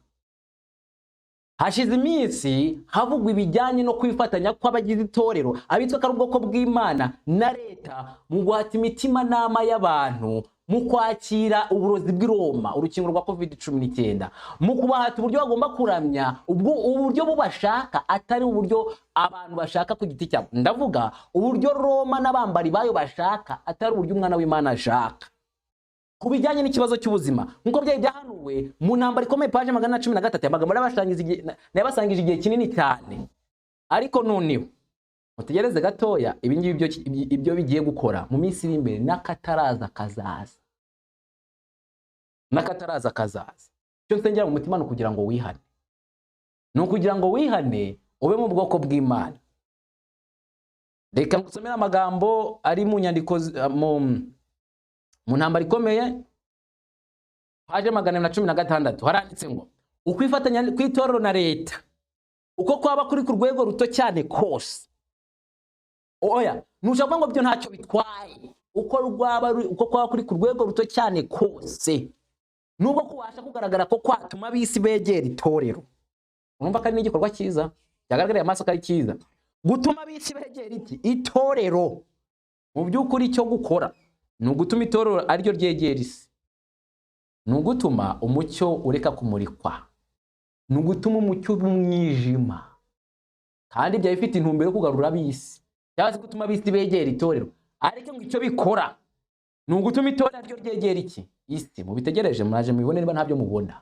Hashize iminsi havugwa ibijyanye no kwifatanya kw'abagize itorero, abitwa ko ari ubwoko bw'Imana, na leta mu guhata imitima nama y'abantu mu kwakira uburozi bw'i Roma, urukingo rwa COVID-19, mu kubahata uburyo bagomba kuramya, ubwo uburyo bo bashaka atari uburyo abantu bashaka ku giti cyabo. Ndavuga uburyo Roma n'abambari bayo bashaka atari uburyo umwana w'Imana ashaka. Ku bijyanye n'ikibazo cy'ubuzima, nk'uko byari byahanuwe mu ntambara ikomeye, paje 413, amagambo nayabasangije igihe kinini cyane. Ariko noneho mutegereze gatoya, ibi ngibi ibyo bigiye gukora mu minsi iri imbere, n'akataraza kazaza, n'akataraza kazaza. Icyo nsengera mu mutima ni ukugira ngo wihane, ni ukugira ngo wihane ube mu bwoko bw'Imana. Reka ngusomere amagambo ari mu nyandiko mu ntambara ikomeye, paje 416. Haranditse ngo ukwifatanya kw'itorero na leta, uko kwaba kuri ku rwego ruto cyane kose, oya, ntushaka ngo byo ntacyo bitwaye, uko rwaba uko kwaba kuri ku rwego ruto cyane kose, nubwo kubasha kugaragara ko kwatuma ab'isi begera itorero. Urumva ko ari n'igikorwa cyiza cyagaragariye amaso ko ari cyiza gutuma ab'isi begera iki itorero. Mu by'ukuri icyo gukora ni ugutuma itorero ariryo ryegera isi, ni ugutuma umucyo ureka kumurikwa, ni ugutuma umucyo uba umwijima, kandi byaba bifite intumbero yo kugarura ab'isi cyangwa se gutuma ab'isi begera itorero. Ariko ngo icyo bikora ni ugutuma itorero ariryo ryegera iki isi. Mubitegereje, muraje mubibone niba ntabyo mubona.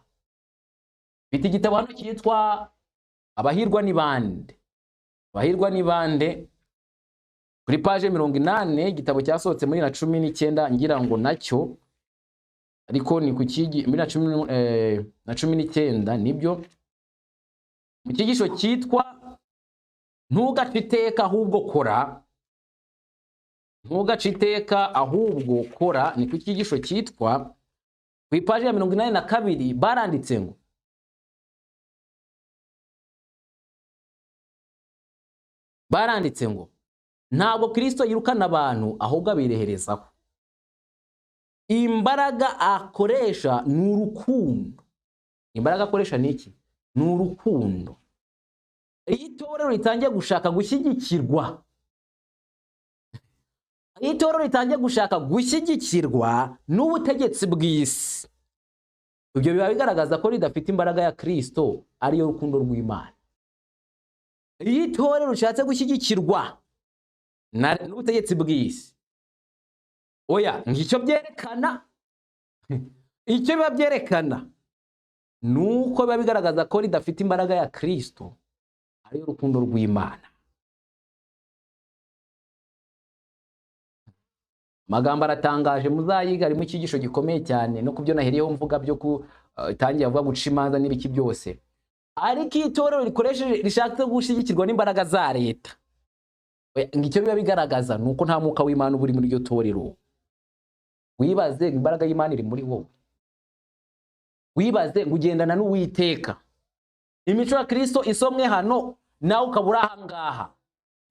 Mfite igitabo hano cyitwa Abahirwa ni bande, Abahirwa ni bande, kuri paje 80, igitabo cyasohotse muri 19, ngira ngo nacyo ariko ni ku kigi muri na 19, nibyo, mu cyigisho cyitwa Ntugace iteka ahubwo kora, Ntugace iteka ahubwo kora, ni ku cyigisho cyitwa, ku ipaji ya 82 baranditse ngo ntabwo Kristo yirukana abantu, ahubwo abireherezaho. Imbaraga akoresha ni urukundo. Imbaraga akoresha ni iki? Ni urukundo. Iyo itorero ritangiye gushaka gushyigikirwa Itorero ritangiye gushaka gushyigikirwa n'ubutegetsi bw'isi, ibyo biba bigaragaza ko ridafite imbaraga ya Kristo, ariyo rukundo rw'Imana. Iyo itorero rishatse gushyigikirwa n'ubutegetsi bw'isi, oya, ngicyo byerekana, icyo biba byerekana nuko biba bigaragaza ko ridafite imbaraga ya Kristo, ariyo rukundo rw'Imana. Amagambo aratangaje, muzayiga, harimo icyigisho gikomeye cyane no kubyo naheriyeho mvuga byo kutangiye avuga guca imanza n'ibiki byose. Ariko itorero rikoresheje rishatse gushyigikirwa n'imbaraga za leta, ngicyo biba bigaragaza nuko nta mwuka w'Imana uri muri iryo torero. Wibaze imbaraga y'Imana iri muri wowe, wibaze ngugendana n'Uwiteka, imico ya Kristo isomwe hano nawe ukabura ahangaha,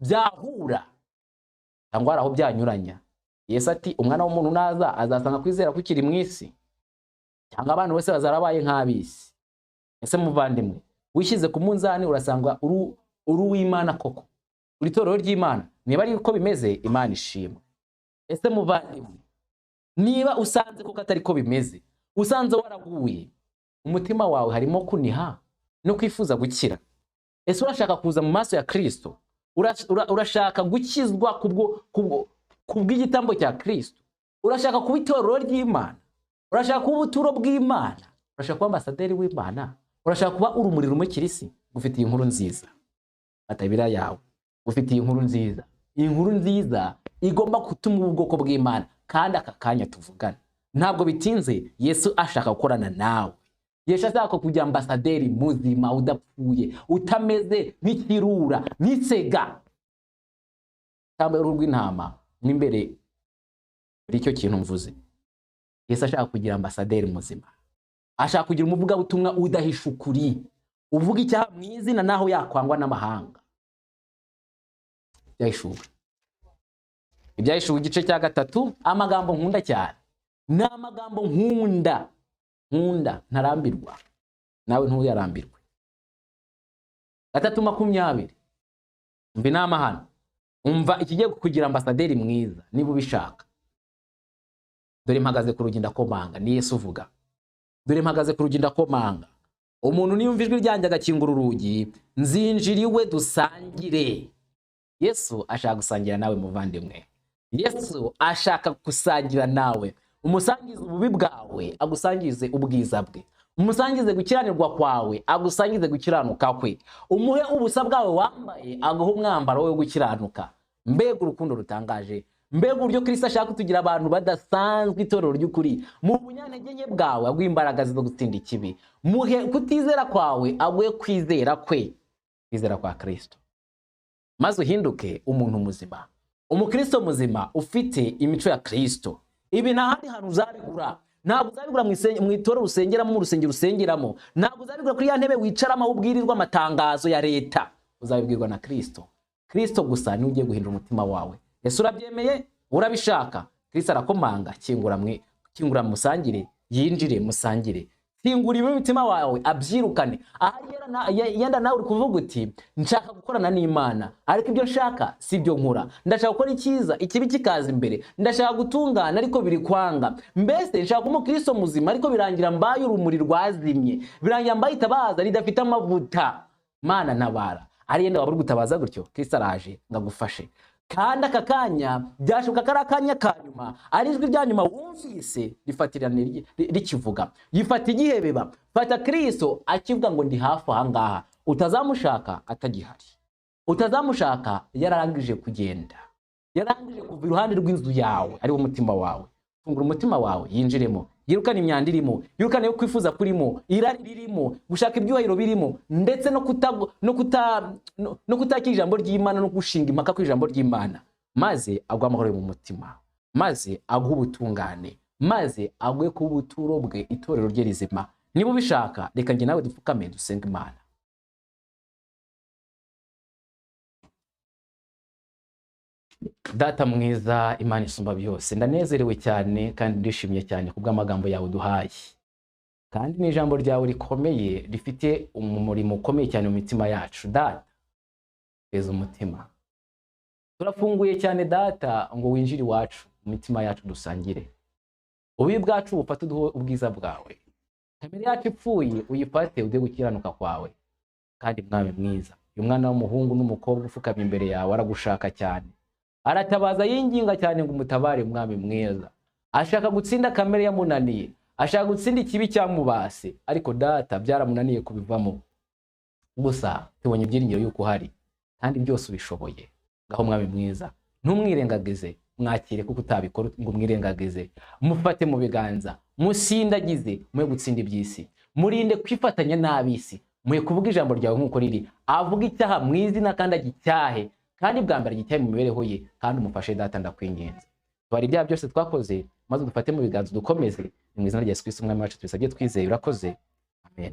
byahura cyangwa aho byanyuranya. Yesu ati umwana w'umuntu naza azasanga kwizera kukiri mu isi, cyangwa abantu bose bazarabaye nk'abisi. Ese muvandimwe, wishyize ku munzani urasanga uri uw'Imana koko, uri itorero ry'Imana? Niba ari uko bimeze, Imana ishimwe. Ese muvandimwe, niba usanze koko atari ko bimeze, usanze waraguye, umutima wawe harimo kuniha no kwifuza gukira, ese urashaka kuza mu maso ya Kristo? Urashaka gukizwa kubw'igitambo cya Kristo? Urashaka kuba itorero ry'Imana? Urashaka kuba ubuturo bw'Imana? Urashaka kuba ambasaderi w'Imana? Urashaka kuba urumuri rumurikira isi? Gufitiye inkuru nziza, atabira yawe, gufitiye inkuru nziza. Inkuru nziza igomba gutuma ubwoko bw'Imana, kandi aka kanya tuvugana ntabwo bitinze. Yesu ashaka gukorana nawe. Yesu ashaka kugira ambasaderi muzima, udapfuye, utameze nk'ikirura n'isega cyangwa uruhu rw'intama n'imbere. Muri icyo kintu mvuze, Yesu ashaka kugira ambasaderi muzima, ashaka kugira umuvugabutumwa udahisha ukuri, uvuga icyaha mu izina naho yakwangwa n'amahanga. Ibyahishuwe igice cya 3, amagambo nkunda cyane, ni amagambo nkunda ntarambirwa, nawe ntuyarambirwe. 3:20, umva inama hano, umva ikigiye kukugira ambasaderi mwiza niba ubishaka. Dore mpagaze ku rugi ndakomanga, ni Yesu uvuga. Dore mpagaze ku rugi ndakomanga, umuntu niyumva ijwi ryanjye agakingura urugi, nzinjira iwe dusangire. Yesu ashaka gusangira nawe muvandimwe. Yesu ashaka gusangira nawe. Umusangize ububi bwawe, agusangize ubwiza bwe. Umusangize gukiranirwa kwawe, agusangize gukiranuka kwe. Umuhe ubusa bwawe wambaye, aguhe umwambaro we gukiranuka. Mbega urukundo rutangaje, mbega uburyo Kristo ashaka kutugira abantu badasanzwe, itorero ry'ukuri. Mu bunyantege nke bwawe aguhe imbaraga zo gutsinda ikibi. Muhe kutizera kwawe, aguhe kwizera kwe, kwizera kwa Kristo, maze uhinduke umuntu muzima, umukristo muzima ufite imico ya Kristo. Ibi nta handi hantu uzabigura. Ntabwo uzabigura mu itorero usengeramo, mu rusengero usengeramo. Ntabwo uzabigura kuri ya ntebe wicaramo aho ubwirirwa amatangazo ya leta. Uzabibwirwa na Kristo. Kristo gusa niwe ugiye guhindura umutima wawe. Ese urabyemeye? Urabishaka? Kristo arakomanga, kingura musangire, yinjire musangire. Kingura imitima wawe abyirukane. Ahari yenda nawe uri kuvuga uti nshaka gukorana n'Imana, ariko ibyo nshaka si byo nkora. Ndashaka gukora icyiza, ikibi kikaza imbere. Ndashaka gutungana ariko biri kwanga. Mbese nshaka umukristo muzima ariko birangira mbaye urumuri rwazimye, birangira mbaye itabaza ridafite amavuta. Mana ntabara. Ari yenda waburi gutabaza gutyo, Kristo araje ngagufashe. Kandi aka kanya byashoboka kari akanya ka nyuma, ari ijwi rya nyuma wumvise rifatirane rikivuga. Yifata igihebeba, fata Kristo akivuga ngo ndi hafi aha ngaha. Utazamushaka atagihari, utazamushaka yararangije kugenda, yarangije kuva iruhande rw'inzu yawe, ari wo mutima wawe. Fungura umutima wawe yinjiremo, yirukane imyanda irimo, yirukane yo kwifuza kurimo, irari ririmo, gushaka ibyubahiro birimo, ndetse no kutakira ijambo ry'Imana no gushinga impaka ku ijambo ry'Imana, maze agwa amahoro mu mutima, maze aguhe ubutungane, maze aguhe ku buturo bwe, itorero rye rizima. Niba ubishaka, reka njye nawe dupfukame dusenge Imana. Data mwiza, Imana isumba byose, ndanezerewe cyane kandi ndishimye cyane kubw'amagambo yawe duhaye. Kandi ni ijambo ryawe rikomeye rifite umurimo ukomeye cyane mu mitima yacu. Data, tweze umutima, Turafunguye cyane Data ngo winjire iwacu mu mitima yacu dusangire. Ububi bwacu bufate uduhe ubwiza bwawe. Kamere yacu ipfuye uyifate uduhe gukiranuka kwawe. Kandi Mwami mwiza, uyu mwana w'umuhungu n'umukobwa upfukamye imbere yawe aragushaka cyane. Aratabaza yinginga cyane ngo umutabare Mwami mwiza. Ashaka gutsinda kamere yamunaniye, ashaka gutsinda ikibi cyamubase, ariko Data byaramunaniye kubivamo. Gusa tubonye ibyiringiro yuko uhari kandi byose ubishoboye. Ngaho Mwami mwiza, ntumwirengagize, mwakire kuko utabikora ngo umwirengagize. Mufate mu biganza, musindagize, muhe gutsinda iby'isi, murinde kwifatanya n'ab'isi, muhe kuvuga ijambo ryawe nk'uko riri, avuga icyaha mu izina kandi agicyahe, kandi bwa mbere agicyahe mu mibereho ye, kandi umufashe Data ndakwinginze. Tubara ibyaha byose twakoze, maze dufate mu biganza dukomeze, ni mu izina rya Yesu Kristo Umwami wacu tubisabye twizeye, urakoze. Amen.